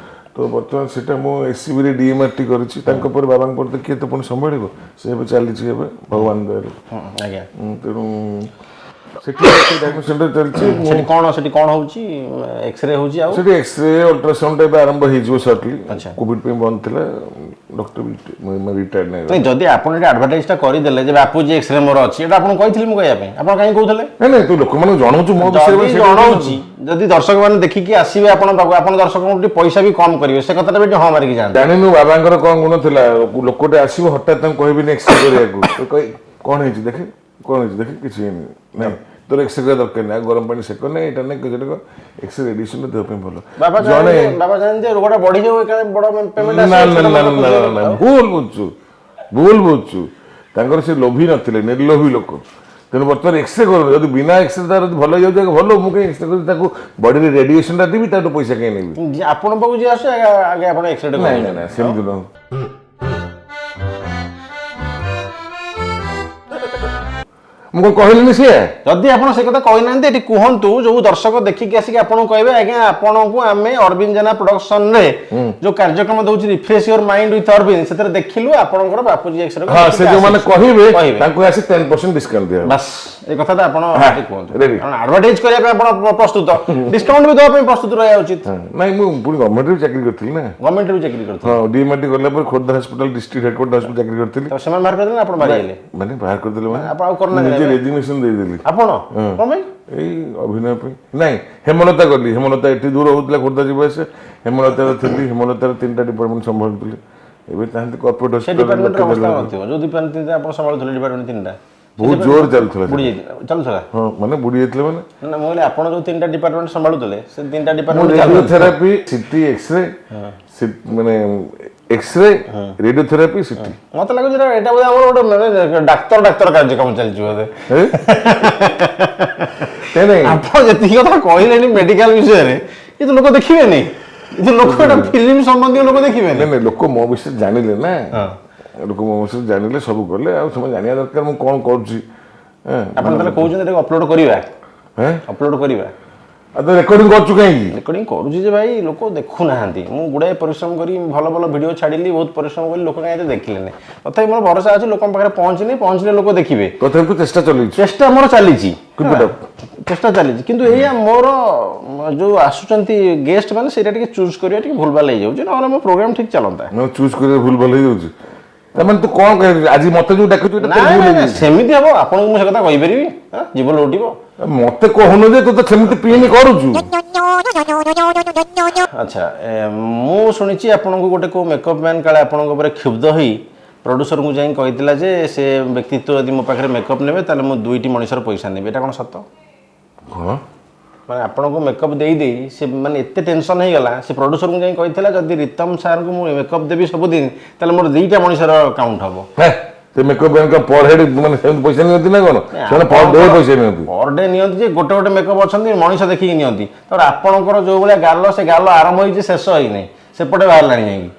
ତ ବର୍ତ୍ତମାନ ସେଟା ମୁଁ ଏସସିବିରେ ଡିଏମ୍ଆରଟି କରିଛି। ତାଙ୍କ ପରେ, ବାବାଙ୍କ ପରେ ତ କିଏ ତ ପୁଣି ସମ୍ଭାଳିବ? ସେ ଏବେ ଚାଲିଛି ଏବେ ଭଗବାନ ଦୟାରୁ। ତେଣୁ ସେଠି ଡାଇଗ୍ନୋଷ୍ଟିକ୍ ସେଣ୍ଟର ଚାଲିଛି ମୁଁ। ସେଠି କ'ଣ ହଉଛି? ଏକ୍ସରେ ହଉଛି ଆଉ? ସେଠି ଏକ୍ସରେ, ଅଲ୍ଟ୍ରାସାଉଣ୍ଡ ଏବେ ଆରମ୍ଭ ହେଇଯିବ ସର୍ଟଲି। କୋଭିଡ ପାଇଁ ବନ୍ଦ ଥିଲା। ଡକ୍ଟର ରିଟାୟାର୍ଡ ନାଇଁ। ନାଇଁ, ଯଦି ଆପଣ ଏଠି ଆଡଭର୍ଟାଇଜଟା କରିଦେଲେ ଯେ ବାପୁଜୀ ଏକ୍ସରେ ମୋର ଅଛି, ଏଇଟା ଆପଣଙ୍କୁ କହିଥିଲି ମୁଁ କହିବା ପାଇଁ, ଆପଣ କାହିଁ କହୁଥିଲେ? ନାଇଁ ନାଇଁ, ତୁ ଲୋକମାନଙ୍କୁ ଜଣାଉଛୁ ମୋ ବିଷୟରେ ଯଦି ସେଇଟା। ଜଣାଉଛି, ଯଦି ଦର୍ଶକ ମାନେ ଦେଖିକି ଆସିବେ ଆପଣ ପାଖକୁ, ଆପଣ ଦର୍ଶକଙ୍କୁ ଟିକେ ପଇସା ବି କମ କରିବେ, ସେ କଥାଟା ବି ଟିକେ ହଁ ମାରିକି ଯାଆନ୍ତି। ଜାଣିନୁ ବାବାଙ୍କର କଣ ଗୁଣ ଥିଲା? ଲୋକଟେ ଆସିବ, ହଠାତ୍ ତାଙ୍କୁ କହିବିନି ଏକ୍ସରେ କରିବାକୁ, ତ କହି, କଣ ହେଇଛି ଦେଖେ, କଣ ହେଇଛି ଦେଖେ, କିଛି ହେଇନି, ନାଇଁ ତୋର ଏକ୍ସରେ କରିବା ଦରକାର ନାହିଁ, ଆଉ ଗରମ ପାଣି ସେକ ନାହିଁ, ଏଇଟା ନାହିଁ, ସେଟା, ଏକ୍ସରେ ରେଡିଏସନ ଦେହ ପାଇଁ ଭଲ। ବାବା ଜଣେ ଜାଣନ୍ତି, ବାବା ଜାଣନ୍ତି ଯେ ରୋଗଟା ବଢିଯାଉ, ଏକାଳେ ବଡ ପେମେଣ୍ଟ ନା ନା ନା ନା ନା, ଭୁଲ ବୁଝୁଛୁ, ଭୁଲ ବୁଝୁଛୁ। ତାଙ୍କର ସେ ଲୋଭି ନଥିଲେ, ନିର୍ଲୋଭୀ ଲୋକ। ତେଣୁ ବର୍ତ୍ତମାନ ଏକ୍ସରେ କରନ୍ତୁ, ଯଦି ବିନା ଏକ୍ସରେ ତାର ଯଦି ଭଲ ହେଇଯାଉଛି ଆଗ ଭଲ। ମୁଁ କାହିଁ ଏକ୍ସରେ କରିବି? ତାକୁ ବଡିରେ ରେଡିଏସନଟା ଦେବି, ତାଠୁ ପଇସା କାହିଁ ନେବି? ଆପଣଙ୍କ ପାଖକୁ ଯିଏ ଆସୁଛି, ଆଗେ ଆଗେ ଆପଣ ଏକ୍ସରେ ନାଇଁ ନାଇଁ ନାଇଁ, ସେମିତି ନୁହଁ। ମୁଁ କଣ କହିଲିନି ସିଏ? ଯଦି ଆପଣ ସେ କଥା କହିନାହାନ୍ତି, ଏଠି କୁହନ୍ତୁ। ଯୋଉ ଦର୍ଶକ ଦେଖିକି ଆସିକି ଆପଣଙ୍କୁ କହିବେ, ଆଜ୍ଞା, ଆପଣଙ୍କୁ ଆମେ ଅରବିନ୍ଦ ଜେନା ପ୍ରଡକ୍ସନରେ ଯୋଉ କାର୍ଯ୍ୟକ୍ରମ ଦଉଛି Refresh Your Mind with Arvind, ସେଥିରେ ଦେଖିଲୁ ଆପଣଙ୍କର ବାପୁଜୀ ଏକ୍ସରେ। ହଁ, ସେ ଯୋଉମାନେ କହିବେ ତାଙ୍କୁ ଆସି 10% ଡିସକାଉଣ୍ଟ ଦିଆ। ବାସ୍, ଏ କଥାଟା ଆପଣ ଏଠି କୁହନ୍ତୁ। Ready. କାରଣ ଆଡଭର୍ଟାଇଜ କରିବା ପାଇଁ ଆପଣ ପ୍ରସ୍ତୁତ, ଡିସକାଉଣ୍ଟ ବି ଦେବା ପାଇଁ ପ୍ରସ୍ତୁତ ରହିବା ଉଚିତ। ନାଇଁ, ମୁଁ ପୁଣି ଗଭର୍ଣ୍ଣମେଣ୍ଟରେ ବି ଚାକିରି କରିଥିଲି ନା। ଗଭର୍ଣ୍ଣମେଣ୍ଟରେ ବି ଚାକିରି କରିଥିଲେ? ହଁ, ଡିଏମଆରଟି ଗଲା ପରେ Khordha hospital, district headquarter hospital ଚାକିରି କରିଥିଲି। ତ ସେମାନେ ବାହାର କରିଦେଲେ ନା ଆପଣ ବାହାରି ଗଲେ? ମାନେ ବାହାର କରିଦେଲେ ମାନେ ଆପଣ ଆଉ କରୁନାହାନ୍ତି ନିଜେ ଏବେ? ରେଜିଗ୍ନେସନ ଦେଇଦେଲି। ଆପଣ କଣ ପାଇଁ? ଏଇ ଅଭିନୟ ପାଇଁ। ନାଇଁ, ହେମଲତା ଗଲି। ହେମଲତା ଏଠି ଦୂର ହଉଥିଲା ଖୋର୍ଦ୍ଧା ଯିବା ଆସିବା। ହେମଲତାରେ ଥିଲି, ହେମଲତାରେ ତିନିଟା ଡିପାର୍ଟମେଣ୍ଟ ସମ୍ଭାଳୁଥିଲି। ଏବେ ଚାହାନ୍ତି କର୍ପୋରେଟ। ସେ ଡିପାର୍ଟମେଣ୍ଟର ଅବସ୍ଥା ନଥିବ। ଯୋଉ ଡିପାର୍ଟମେଣ୍ଟ ତିନିଟା ଆପଣ ସମ୍ଭାଳୁଥିଲେ, ଡିପାର୍ଟମେଣ୍ଟ ତିନିଟା ବହୁତ ଜୋର ଚାଲୁଥିଲା। ବୁଡି ଯାଇଥିଲା, ଚାଲୁଥିଲା? ହଁ, ମାନେ ବୁଡି ଯାଇଥିଲେ ମାନେ? ନା, ମୁଁ କହିଲି ଆପଣ ଯୋଉ ତିନିଟା ଡିପାର୍ଟମେଣ୍ଟ ସମ୍ଭାଳୁଥିଲେ, ସେ ତିନିଟା ମୁଁ ଡିପାର୍ଟମେଣ୍ଟ ରେଡିଓଥେରାପି, ସିଟି, ଏକ୍ସରେ, ମାନେ ଏକ୍ସରେ, ରେଡିଓଥେରାପି, ସିଟି। ମତେ ଲାଗୁଛି ଏଇଟା ଏଇଟା ବୋଧେ ଆମର ଗୋଟେ ମାନେ ଡାକ୍ତର ଡାକ୍ତର କାର୍ଯ୍ୟକ୍ରମ ଚାଲିଛି ବୋଧେ। ନାଇଁ ନାଇଁ। ଆପଣ ଯେତିକି କଥା କହିଲେଣି ମେଡିକାଲ ବିଷୟରେ, କିନ୍ତୁ ଲୋକ ଦେଖିବେନି, କିନ୍ତୁ ଲୋକ ଏଟା ଫିଲ୍ମ ସମ୍ବନ୍ଧୀୟ ଲୋକ ଦେଖିବେନି। ନାଇଁ ନାଇଁ, ଲୋକ ମୋ ବିଷୟରେ ଜାଣିଲେ ନା, ଲୋକ ମୋ ବିଷୟରେ ଜାଣିଲେ, ସବୁ କଲେ। ଆଉ ସେମାନେ ଜାଣିବା ଦରକାର ମୁଁ କ'ଣ କରୁଛି। ଆପଣ ତାହେଲେ କହୁଛନ୍ତି ଏଟାକୁ ଅପଲୋଡ କରିବା? ହେଁ? ଅପଲୋଡ କରିବା। ଆଉ ତ ରେକର୍ଡିଂ କରୁଛୁ କାହିଁକି? ରେକର୍ଡିଂ କରୁଛି ଯେ ଭାଇ, ଲୋକ ଦେଖୁନାହାନ୍ତି। ମୁଁ ଗୁଡ଼ାଏ ପରିଶ୍ରମ କରି ଭଲ ଭଲ ଭିଡ଼ିଓ ଛାଡ଼ିଲି, ବହୁତ ପରିଶ୍ରମ କରି, ଲୋକ କାହିଁ ଏତେ ଦେଖିଲେନି। ତଥାପି ମୋର ଭରସା ଅଛି, ଲୋକଙ୍କ ପାଖରେ ପହଞ୍ଚିନି, ପହଞ୍ଚିଲେ ଲୋକ ଦେଖିବେ। ତଥାପି ତୁ ଚେଷ୍ଟା ଚଲେଇଛୁ। ଚେଷ୍ଟା ମୋର ଚାଲିଛି। Keep it up. ଚେଷ୍ଟା ଚାଲିଛି, କିନ୍ତୁ ଏଇଆ ମୋର ଯୋଉ ଆସୁଛନ୍ତି ଗେଷ୍ଟ ମାନେ, ସେଇଟା ଟିକେ ଚୁଜ୍ କରିବା ଟିକେ ଭୁଲଭାଲ ହେଇଯାଉଛି, ନହେଲେ ମୋ ପ୍ରୋଗ୍ରାମ ଠିକ୍ ଚାଲନ୍ତା। ମାନେ ଚୁଜ୍ କରିବା ଭୁଲ ଭଲ ହେଇଯାଉଛି, ତାମାନେ ତୁ କ'ଣ କହିବୁ? ଆଜି ମତେ ଯୋଉ ଡାକୁଛୁ, ଏଇଟା ନା। ତୋର ଭୁଲ ନା, ନା, ହେଇଯାଇଛି। ସେମିତି ହବ? ଆପଣଙ୍କୁ ମୁଁ ସେ କଥା କହିପାରିବି? ଆଁ? ଜୀବନ ଉଠିବ। ମତେ କହୁନୁ ଯେ ତୁ ତ ସେମିତି ପିଇନି କରୁଛୁ। ଆଚ୍ଛା, ମୁଁ ଶୁଣିଛି ଆପଣଙ୍କୁ ଗୋଟେ କୋଉ ମେକଅପ୍ ମ୍ୟାନ୍ କାଳେ ଆପଣଙ୍କ ଉପରେ କ୍ଷୁବ୍ଧ ହୋଇ ପ୍ରଡ୍ୟୁସରଙ୍କୁ ଯାଇ କହିଥିଲା ଯେ ସେ ବ୍ୟକ୍ତିତ୍ୱ ଯଦି ମୋ ପାଖରେ ମେକଅପ୍ ନେବେ, ତାହେଲେ ମୁଁ ଦୁଇଟି ମଣିଷର ପଇସା ନେବି। ଏଇଟା କ'ଣ ସତ? କ'ଣ? ମାନେ ଆପଣଙ୍କୁ ମେକଅପ୍ ଦେଇ ଦେଇ ସେ ମାନେ ଏତେ ଟେନସନ୍ ହେଇଗଲା, ସେ ପ୍ରଡ୍ୟୁସରଙ୍କୁ ଯାଇ କହିଥିଲା, ଯଦି ରିତମ ସାର୍ଙ୍କୁ ମୁଁ ମେକଅପ୍ ଦେବି ସବୁଦିନ, ତାହେଲେ ମୋର ଦୁଇଟା ମଣିଷର କାଉଣ୍ଟ ହବ। ହେ, ସେ ମେକଅପ୍ ମ୍ୟାନ୍ ପର ହେଡ୍ ମାନେ ସେମିତି ପଇସା ନିଅନ୍ତି ନା କ'ଣ? ସେମାନେ ପର ଡେ ପଇସା ନିଅନ୍ତି। ପର ଡେ ନିଅନ୍ତି ଯେ, ଗୋଟେ ଗୋଟେ ମେକଅପ୍ ଅଛନ୍ତି ମଣିଷ ଦେଖିକି ନିଅନ୍ତି। ତାପରେ ଆପଣଙ୍କର ଯୋଉ ଭଳିଆ ଗାଲ, ସେ ଗାଲ ଆରମ୍ଭ ହେଇଛି, ଶେଷ ହେଇନାହିଁ, ସେପଟେ ବାହାରିଲାଣି ଯାଇକି।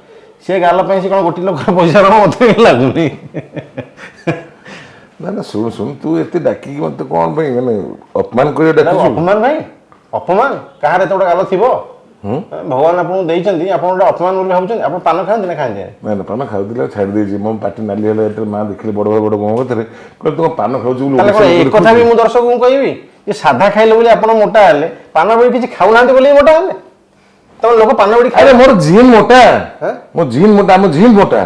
ସେ ଗାଲ ପାଇଁ ସେ କ'ଣ ଗୋଟେ ଲୋକର ପଇସା ନେବ? ମତେ କାଇଁ ଲାଗୁନି। ନା ନା, ଶୁଣୁ ଶୁଣୁ, ତୁ ଏତେ ଡାକିକି ମତେ କ'ଣ ପାଇଁ ମାନେ ଅପମାନ କରିବା ଡାକୁଛୁ? ଅପମାନ ଭାଇ, ଅପମାନ। କାହାର ଏତେ ଗୋଟେ ଗାଲ ଥିବ? ଭଗବାନ ଆପଣଙ୍କୁ ଦେଇଛନ୍ତି, ଆପଣ ଗୋଟେ ଅପମାନ ବୋଲି ଭାବୁଛନ୍ତି? ଆପଣ ପାନ ଖାଆନ୍ତି ନା ଖାଆନ୍ତି? ନା ନା, ପାନ ଖାଉଥିଲି ଆଉ ଛାଡ଼ି ଦେଇଛି। ମୋ ପାଟି ନାଲି ହେଲା ଯେତେବେଳେ ମା ଦେଖିଲେ ବଡ଼ ବଡ଼ ବଡ଼ ମୋ କତିରେ କହିଲେ, ତୁ କ'ଣ ପାନ ଖାଉଛୁ ବୋଲି ତାହେଲେ କ'ଣ ଓଡ଼ିଶାରେ ଏ କଥା ବି ମୁଁ ଦର୍ଶକଙ୍କୁ କହିବି ଯେ ସାଧା ଖାଇଲେ ବୋଲି ଆପଣ ମୋଟା ହେଲେ, ପାନ ବିଡ଼ି କିଛି ଖାଉନାହାନ୍ତି ବୋଲି ମୋଟା ହେଲେ? ତମେ ଲୋକ ପାନ ବିଡ଼ି ଆରେ ଖାଇଲେ ମୋର ଜିନ୍ ମୋଟା। ହେଁ? ମୋ ଜିନ୍ ମୋଟା, ଆମ ଜିନ୍ ମୋଟା।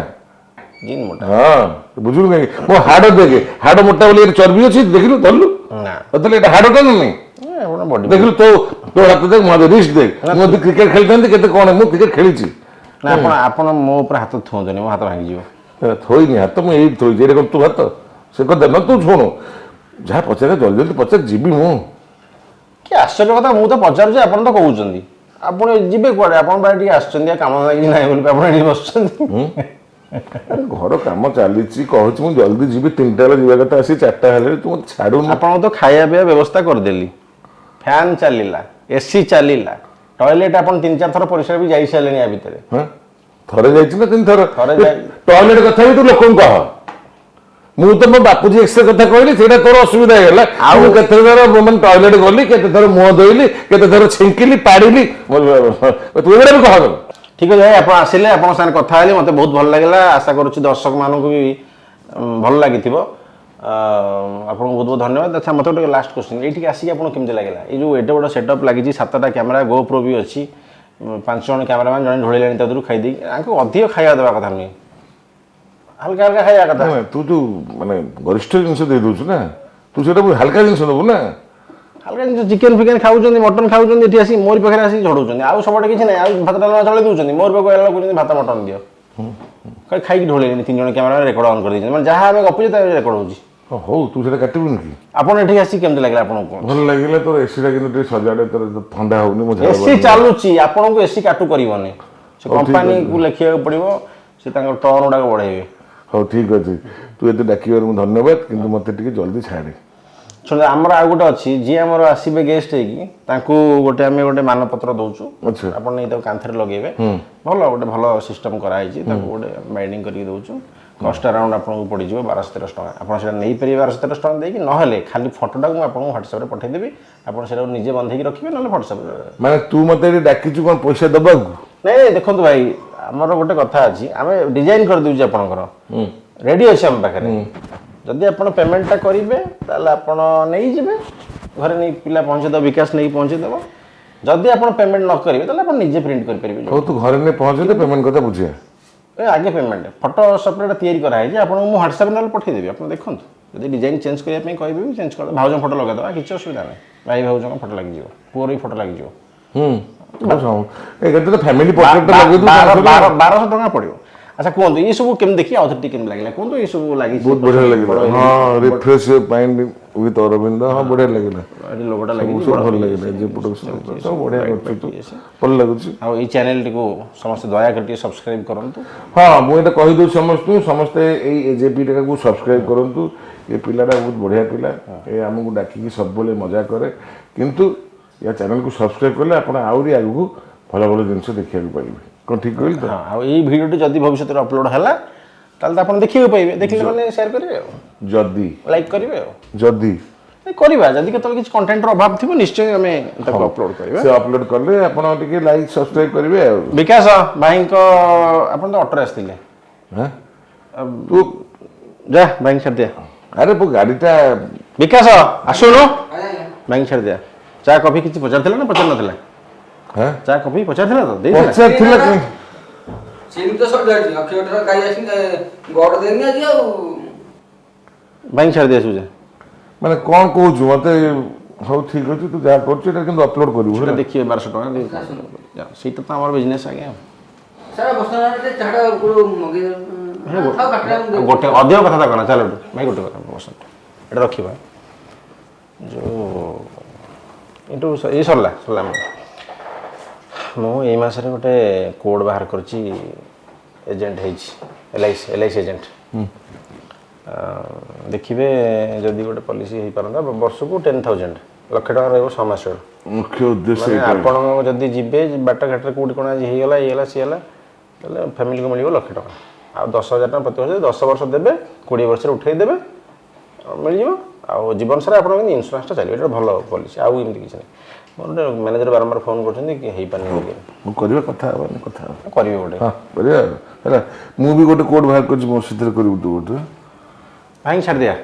ଜିନ୍ ମୋଟା? ହଁ, ବୁଝିଲୁ କାହିଁକି? ମୋ ହାଡ଼ ଦେଖେ, ହାଡ଼ ମୋଟା ବୋଲି ଏଠି ଚର୍ବି ଅଛି, ଦେଖିଲୁ, ଧରିଲୁ। ନା। ତାହେଲେ ଏଇଟା ହାଡ଼ଟା ନା ନାଇଁ? ଏ, ଆପଣ ବଡି ଦେଖିଲୁ, ତୋ ତୋ ହାତ ଦେଖ, ମୋ ରିସ୍ଟ ଦେଖ। ମୁଁ ଯଦି କ୍ରିକେଟ ଖେଳିଥାନ୍ତି କେତେ କ'ଣ, ମୁଁ କ୍ରିକେଟ ଖେଳିଛି। ନା, ଆପଣ ଆପଣ ମୋ ଉପରେ ହାତ ଥୁଅନ୍ତୁନି, ମୋ ହାତ ଭାଙ୍ଗିଯିବ। ଥୋଇନି ହାତ, ମୁଁ ଏଇଠି ଥୋଇଛି। ଏଇଟା କ'ଣ ତୁ ହାତ? ସେ କଥା ନ ତୁ ଶୁଣୁ, ଯାହା ପଚାରେ ଜଲ୍ଦି ଜଲ୍ଦି ପଚାର, ଯିବି ମୁଁ। କି ଆଶ୍ଚର୍ଯ୍ୟ କଥା, ମୁଁ ତ ପଚାରୁଛି, ଆପଣ ତ କହୁଛନ୍ତି। ଆପଣ ଯିବେ କୁଆଡ଼େ? ଆପଣ ପ୍ରାୟ ଟିକେ ଆସିଛନ୍ତି, ଆଉ କାମ କିଛି ନାହିଁ ବୋଲି ଆପଣ ଏଠି ବସୁଛନ୍ତି। ଆରେ ଘର କାମ ଚାଲିଛି କହୁଛି, ମୁଁ ଜଲ୍ଦି ଯିବି। 3ଟା ବେଳେ ଯିବା କଥା, ଆସି 4ଟା ହେଲେଣି, ତୁ ମତେ ଛାଡୁନୁ। ଆପଣଙ୍କୁ ତ ଖାଇବା ପିଇବା ବ୍ୟବସ୍ଥା କରିଦେଲି, ଫ୍ୟାନ୍ ଚାଲିଲା, ଏସି ଚାଲିଲା, ଟଏଲେଟ୍ ଆପଣ ତିନି ଚାରି ଥର ପରିସ୍ରା ବି ଯାଇ ସାରିଲେଣି ୟା ଭିତରେ। ହଁ, ଥରେ ଯାଇଛି ନା ତିନି ଥର? ଥରେ ଟଏଲେଟ କଥା ବି ତୁ ଲୋକଙ୍କୁ କହ। ମୁଁ ତ ମୋ ବାପୁଜୀ ଏକ୍ସରେ କଥା କହିଲି, ସେଇଟା ତୋର ଅସୁବିଧା ହେଇଗଲା। ଆଉ ମୁଁ କେତେ ଥର ମାନେ ଟଏଲେଟ ଗଲି, କେତେ ଥର ମୁହଁ ଧୋଇଲି, କେତେ ଥର ଛିଙ୍କିଲି ପାଡ଼ିଲି, ତୁ ଏଗୁଡ଼ା ବି କହ। ଠିକ୍ ଅଛି ଭାଇ, ଆପଣ ଆସିଲେ, ଆପଣଙ୍କ ସାଙ୍ଗରେ କଥା ହେଲି, ମୋତେ ବହୁତ ଭଲ ଲାଗିଲା। ଆଶା କରୁଛି ଦର୍ଶକମାନଙ୍କୁ ବି ଭଲ ଲାଗିଥିବ। ଆପଣଙ୍କୁ ବହୁତ ବହୁତ ଧନ୍ୟବାଦ। ଆଚ୍ଛା, ମୋତେ ଗୋଟେ ଲାଷ୍ଟ କ୍ୱେଶ୍ଚିନ୍, ଏଇଠିକି ଆସିକି ଆପଣଙ୍କୁ କେମିତି ଲାଗିଲା? ଏଇ ଯେଉଁ ଏଡ଼େ ବଡ଼ ସେଟଅପ୍ ଲାଗିଛି, ସାତଟା କ୍ୟାମେରା, ଗୋ ପ୍ରୋ ବି ଅଛି, ପାଞ୍ଚ ଜଣ କ୍ୟାମେରାମ୍ୟାନ୍, ଜଣେ ଢୋଳିଲାଣି ତା ଦେହରୁ ଖାଇଦେଇକି। ଆଙ୍କୁ ଅଧିକ ଖାଇବା ଦେବା କଥା ନୁହେଁ, ହାଲକା ହାଲକା ଖାଇବା କଥା। ନା, ତୁ ଯୋଉ ମାନେ ଗରିଷ୍ଠ ଜିନିଷ ଦେଇ ଦଉଛୁ ନା, ତୁ ସେଇଟା ହାଲକା ଜିନିଷ ଦବୁ ନା। ହାଲକା ଜିନିଷ, ଚିକେନ୍ ଫିକେନ୍ ଖାଉଛନ୍ତି, ମଟନ୍ ଖାଉଛନ୍ତି, ଏଠି ଆସିକି ମୋରି ପାଖରେ ଆସିକି ଝଡ଼ଉଛନ୍ତି। ଆଉ ସବୁଆଡ଼େ କିଛି ନାହିଁ, ଆଉ ଭାତ ଡାଲମା ଚଳେଇ ଦେଉଛନ୍ତି। ମୋର ପାଖକୁ ଆଇଲା କହୁଛନ୍ତି ଭାତ ମଟନ୍ ଦିଅ। ଖାଇକି ଢୋଳେଇଲେଣି। ତିନି ଜଣ କ୍ୟାମେରା ରେକର୍ଡ ଅନ୍ କରିଦେଇଛନ୍ତି, ମାନେ ଯାହା ଆମେ ଗପୁଛେ ତା ରେକର୍ଡ ହେଉଛି। ହଁ, ହଉ, ତୁ ସେଇଟା କାଟିବୁନି କି? ଆପଣ ଏଠିକି ଆସିକି କେମିତି ଲାଗିଲା ଆପଣଙ୍କୁ କୁହନ୍ତୁ? ଭଲ ଲାଗିଲା। ତୋର ଏସିଟା କିନ୍ତୁ ଟିକେ ସଜାଡ଼େ, ତୋର ତ ଥଣ୍ଡା ହଉନି ମୋ ଝାଳ ଏସି ବାହାରୁନି। ଚାଲୁଛି, ଆପଣଙ୍କୁ ଏସି କାଟୁ କରିବନି ସେ। ହଉ, ଠିକ୍ କମ୍ପାନୀକୁ ଲେଖିବାକୁ ପଡ଼ିବ, ସେ ତାଙ୍କର ଟର୍ନ ଗୁଡ଼ାକ ବଢ଼େଇବେ। ହଉ, ଠିକ ଅଛି, ତୁ ଏତେ ଡାକିବାରୁ ମୁଁ ଧନ୍ୟବାଦ, କିନ୍ତୁ ମତେ ଟିକେ ଜଲ୍ଦି ଛାଡ଼େ। ଶୁଣ, ଆମର ଆଉ ଗୋଟେ ଅଛି, ଯିଏ ଆମର ଆସିବେ ଗେଷ୍ଟ ହେଇକି, ତାଙ୍କୁ ଗୋଟେ ଆମେ ଗୋଟେ ମାନପତ୍ର ଦଉଛୁ। ଆପଣ ନେଇ ତାକୁ କାନ୍ଥରେ ଲଗେଇବେ। ଭଲ ଗୋଟେ ଭଲ ସିଷ୍ଟମ କରାହେଇଛି, ତାକୁ ଗୋଟେ ବାଇଣ୍ଡିଂ କରିକି ଦଉଛୁ। କଷ୍ଟ ଆରାଉଣ୍ଡ ଆପଣଙ୍କୁ ପଡ଼ିଯିବ 1213 ଟଙ୍କା। ଆପଣ ସେଇଟା ନେଇପାରିବେ 1213 ଟଙ୍କା ଦେଇକି, ନହେଲେ ଖାଲି ଫଟୋଟାକୁ ମୁଁ ଆପଣଙ୍କୁ ହ୍ୱାଟ୍ସଆପ୍ରେ ପଠାଇଦେବି, ଆପଣ ସେଇଟାକୁ ନିଜେ ବନ୍ଧେଇକି ରଖିବେ, ନହେଲେ ହ୍ୱାଟ୍ସଆପ୍ରେ। ମାନେ ତୁ ମତେ ଏଠି ଡାକିଛୁ କ'ଣ ପଇସା ଦବାକୁ? ନାଇଁ ନାଇଁ, ଦେଖନ୍ତୁ ଭାଇ, ଆମର ଗୋଟେ କଥା ଅଛି, ଆମେ ଡିଜାଇନ୍ କରିଦେଉଛୁ, ଆପଣଙ୍କର ରେଡ଼ି ଅଛି ଆମ ପାଖରେ। ଯଦି ଆପଣ ପେମେଣ୍ଟଟା କରିବେ ତାହେଲେ ଆପଣ ନେଇଯିବେ, ଘରେ ନେଇ ପିଲା ପହଞ୍ଚେଇଦେବ, ବିକାଶ ନେଇକି ପହଞ୍ଚେଇଦେବ। ଯଦି ଆପଣ ପେମେଣ୍ଟ ନ କରିବେ ତାହେଲେ ଆପଣ ନିଜେ ପ୍ରିଣ୍ଟ କରିପାରିବେ। ହଉ, ତୁ ଘରେ ନେଇ ପହଞ୍ଚେଇଦେ, ପେମେଣ୍ଟ କଥା ବୁଝିବା। ଏ ଆଗେ ପେମେଣ୍ଟ। ଫଟୋ ସପ୍ରେ ତିଆରି କରାହେଇଛି, ଆପଣଙ୍କୁ ମୁଁ ହ୍ୱାଟ୍ସଆପ୍ରେ ନହେଲେ ପଠେଇଦେବି, ଆପଣ ଦେଖନ୍ତୁ। ଯଦି ଡିଜାଇନ୍ ଚେଞ୍ଜ କରିବା ପାଇଁ କହିବେ ବି ଚେଞ୍ଜ କରିଦେବା। ଭାଉଜଙ୍କ ଫଟୋ ଲଗାଇଦେବା, କିଛି ଅସୁବିଧା ନାହିଁ। ଭାଇ ଭାଉଜଙ୍କ ଫଟୋ ଲାଗିଯିବ, ପୁଅର ବି ଫଟୋ ଲାଗିଯିବ। ହୁଁ, ଏ କେତେ ଫ୍ୟାମିଲି ପୋର୍ଟ୍ରେଟ୍ ଲଗେଇଦବୁ। 1200 ଟଙ୍କା ପଡ଼ିବ। ଆଚ୍ଛା କୁହନ୍ତୁ, ଏଇ ସବୁ କେମିତି ଦେଖି ଆଉ ଥରେ ଟିକେ କେମିତି ଲାଗିଲା କୁହନ୍ତୁ, ଏଇ ସବୁ ଲାଗିଛି। ବହୁତ ବଢିଆ ଲାଗିଲା। ହଁ, ରିଫ୍ରେଶ ମାଇଣ୍ଡ ୱିଥ୍ ଅରବିନ୍ଦ, ହଁ, ବଢିଆ ଲାଗିଲା। ଏଠି ଲୋଗୋଟା ସବୁ ଲାଗିଛି। ସବୁ ଭଲ ଲାଗିଲା। ଯେ ପ୍ରଡକ୍ସନ ସବୁ ବଢିଆ କରୁଛୁ ତୁ, ଭଲ ଲାଗୁଛି। ଆଉ ଏଇ ଚ୍ୟାନେଲଟିକୁ ସମସ୍ତେ ଦୟାକରି ଟିକେ ସବସ୍କ୍ରାଇବ କରନ୍ତୁ। ହଁ, ମୁଁ ଏଇଟା କହିଦେଉଛି ସମସ୍ତଙ୍କୁ, ସମସ୍ତେ ଏଇ ଏଜେପି ଟାକୁ ସବସ୍କ୍ରାଇବ କରନ୍ତୁ। ଏ ପିଲାଟା ବହୁତ ବଢ଼ିଆ ପିଲା। ଏ ଆମକୁ ଡାକିକି ସବୁବେଳେ ମଜା କରେ, କିନ୍ତୁ ୟା ଚ୍ୟାନେଲକୁ ସବସ୍କ୍ରାଇବ କଲେ ଆପଣ ଆହୁରି ଆଗକୁ ଭଲ ଭଲ ଜିନିଷ ଦେଖିବାକୁ ପାଇବେ। କ'ଣ ଠିକ୍ କହିଲି ତ? ହଁ, ଆଉ ଏଇ ଭିଡ଼ିଓଟି ଯଦି ଭବିଷ୍ୟତରେ ଅପଲୋଡ଼ ହେଲା ତାହେଲେ ତ ଆପଣ ଦେଖିବାକୁ ପାଇବେ। ଦେଖିଲେ ମାନେ ସେୟାର କରିବେ ଆଉ ଯଦି ଲାଇକ୍ କରିବେ ଆଉ ଯଦି ନାଇଁ, କରିବା। ଯଦି କେତେବେଳେ କିଛି କଣ୍ଟେଣ୍ଟର ଅଭାବ ଥିବ, ନିଶ୍ଚୟ ଆମେ ତାକୁ ଅପଲୋଡ଼ କରିବା। ସେ ଅପଲୋଡ଼ କଲେ ଆପଣ ଟିକେ ଲାଇକ୍ ସବସ୍କ୍ରାଇବ କରିବେ ଆଉ ବିକାଶ ଭାଇଙ୍କ, ଆପଣ ତ ଅଟୋରେ ଆସିଥିଲେ। ହଁ, ତୁ ଯା, ଭାଇଙ୍କ ଛାଡ଼ିଦିଆ। ଆରେ ମୋ ଗାଡ଼ିଟା ବିକାଶ ଆସୁନୁ। ଆଜ୍ଞା ଆଜ୍ଞା। ଭାଇଙ୍କ ଛାଡ଼ିଦିଆ। ଚା କଫି କିଛି ପଚାରିଥିଲା ନା ପଚାରି ନଥିଲା? ହଁ। ଚା କଫି ପଚାରିଥିଲା ତ, ଦେଇଥିଲା? ପଚାରିଥିଲା କାଇଁ? ଚିନି ତ ସରିଯାଇଛି, ଅକ୍ଷୟ ଟଙ୍କା ଗାଈ ଆସିନି, ଗଡ଼ ଦେଇନି ଆଜି ଆଉ। ଭାଇଙ୍କ ଛାଡ଼ିଦିଆ ସୁଜା। ମାନେ କ'ଣ କହୁଛୁ ମତେ? ହଉ, ଠିକ୍ ଅଛି, ତୁ ଯାହା କରୁଛୁ ଏଇଟା କିନ୍ତୁ ଅପଲୋଡ଼ କରିବୁ ସେଟା ହେଲା। ଦେଖିବେ 1200 ଟଙ୍କା ଦେଇ। ସେଇଟା ତ ଆମର ବିଜନେସ୍ ଆଜ୍ଞା। ସାର୍, ବର୍ଷା ଟିକେ ଚାହାଟା କୋଉଠୁ ମଗେଇ ଥାଉ, ବାଟରେ ମୁଁ ଆଉ ଗୋଟେ ଅଧିକ କଥା ତାକୁ ନା, ଚାଲ ଭାଇ, ଗୋଟେ କଥା, ବସନ୍ତୁ, ଏଇଟା ରଖିବା। ଯେଉଁ ଏଇଠୁ ଏଇ ସରିଲା ସରିଲା। ମୁଁ ଏଇ ମାସରେ ଗୋଟେ କୋଡ଼୍ ବାହାର କରିଛି, ଏଜେଣ୍ଟ ହେଇଛି, ଏଲ୍ I C agent. ଦେଖିବେ ଯଦି ଗୋଟେ ପଲିସି ହେଇପାରନ୍ତା, ବର୍ଷକୁ 10,000, ଲକ୍ଷେ ଟଙ୍କା ରହିବ 6 ମାସର। ମୁଖ୍ୟ ଉଦ୍ଦେଶ୍ୟ ମାନେ ଏଇଟା। ଆପଣ ଯଦି ଯିବେ ବାଟଘାଟରେ କେଉଁଠି କ'ଣ ଆଜି ହେଇଗଲା, ଇଏ ହେଲା, ସିଏ ହେଲା, ତାହେଲେ ଫ୍ୟାମିଲିକୁ ମିଳିବ ଲକ୍ଷେ ଟଙ୍କା। ଆଉ 10,000 ଟଙ୍କା ପ୍ରତି ବର୍ଷ, 10 ବର୍ଷ ଦେବେ, 20 ବର୍ଷରେ ଉଠେଇ ଦେବେ, ଆଉ ମିଳିଯିବ। ଆଉ ଜୀବନ ସାରା ଆପଣଙ୍କ କିନ୍ତୁ ଇନ୍ସୁରାନ୍ସଟା ଚାଲିବ। ଏଇଟା ଭଲ ପଲିସି, ଆଉ ଏମିତି କିଛି ନାହିଁ। ମୋର ଗୋଟେ ମ୍ୟାନେଜର ବାରମ୍ବାର ଫୋନ୍ କରୁଛନ୍ତି କି ହେଇପାରୁନି ବୋଲି। ମୁଁ କରିବା, କଥା ହେବାନି, କଥା ହେବା। କରିବେ ଗୋଟେ। ହଁ, କରିବା ଆଉ। ହେଲା, ମୁଁ ବି ଗୋଟେ କୋଡ୍ ବାହାର କରିଛି ମୋ ସେଥିରେ, କରିବୁ ତୁ ଗୋଟେ। ଭାଇଙ୍କୁ ଛାଡ଼ିଦିଆ।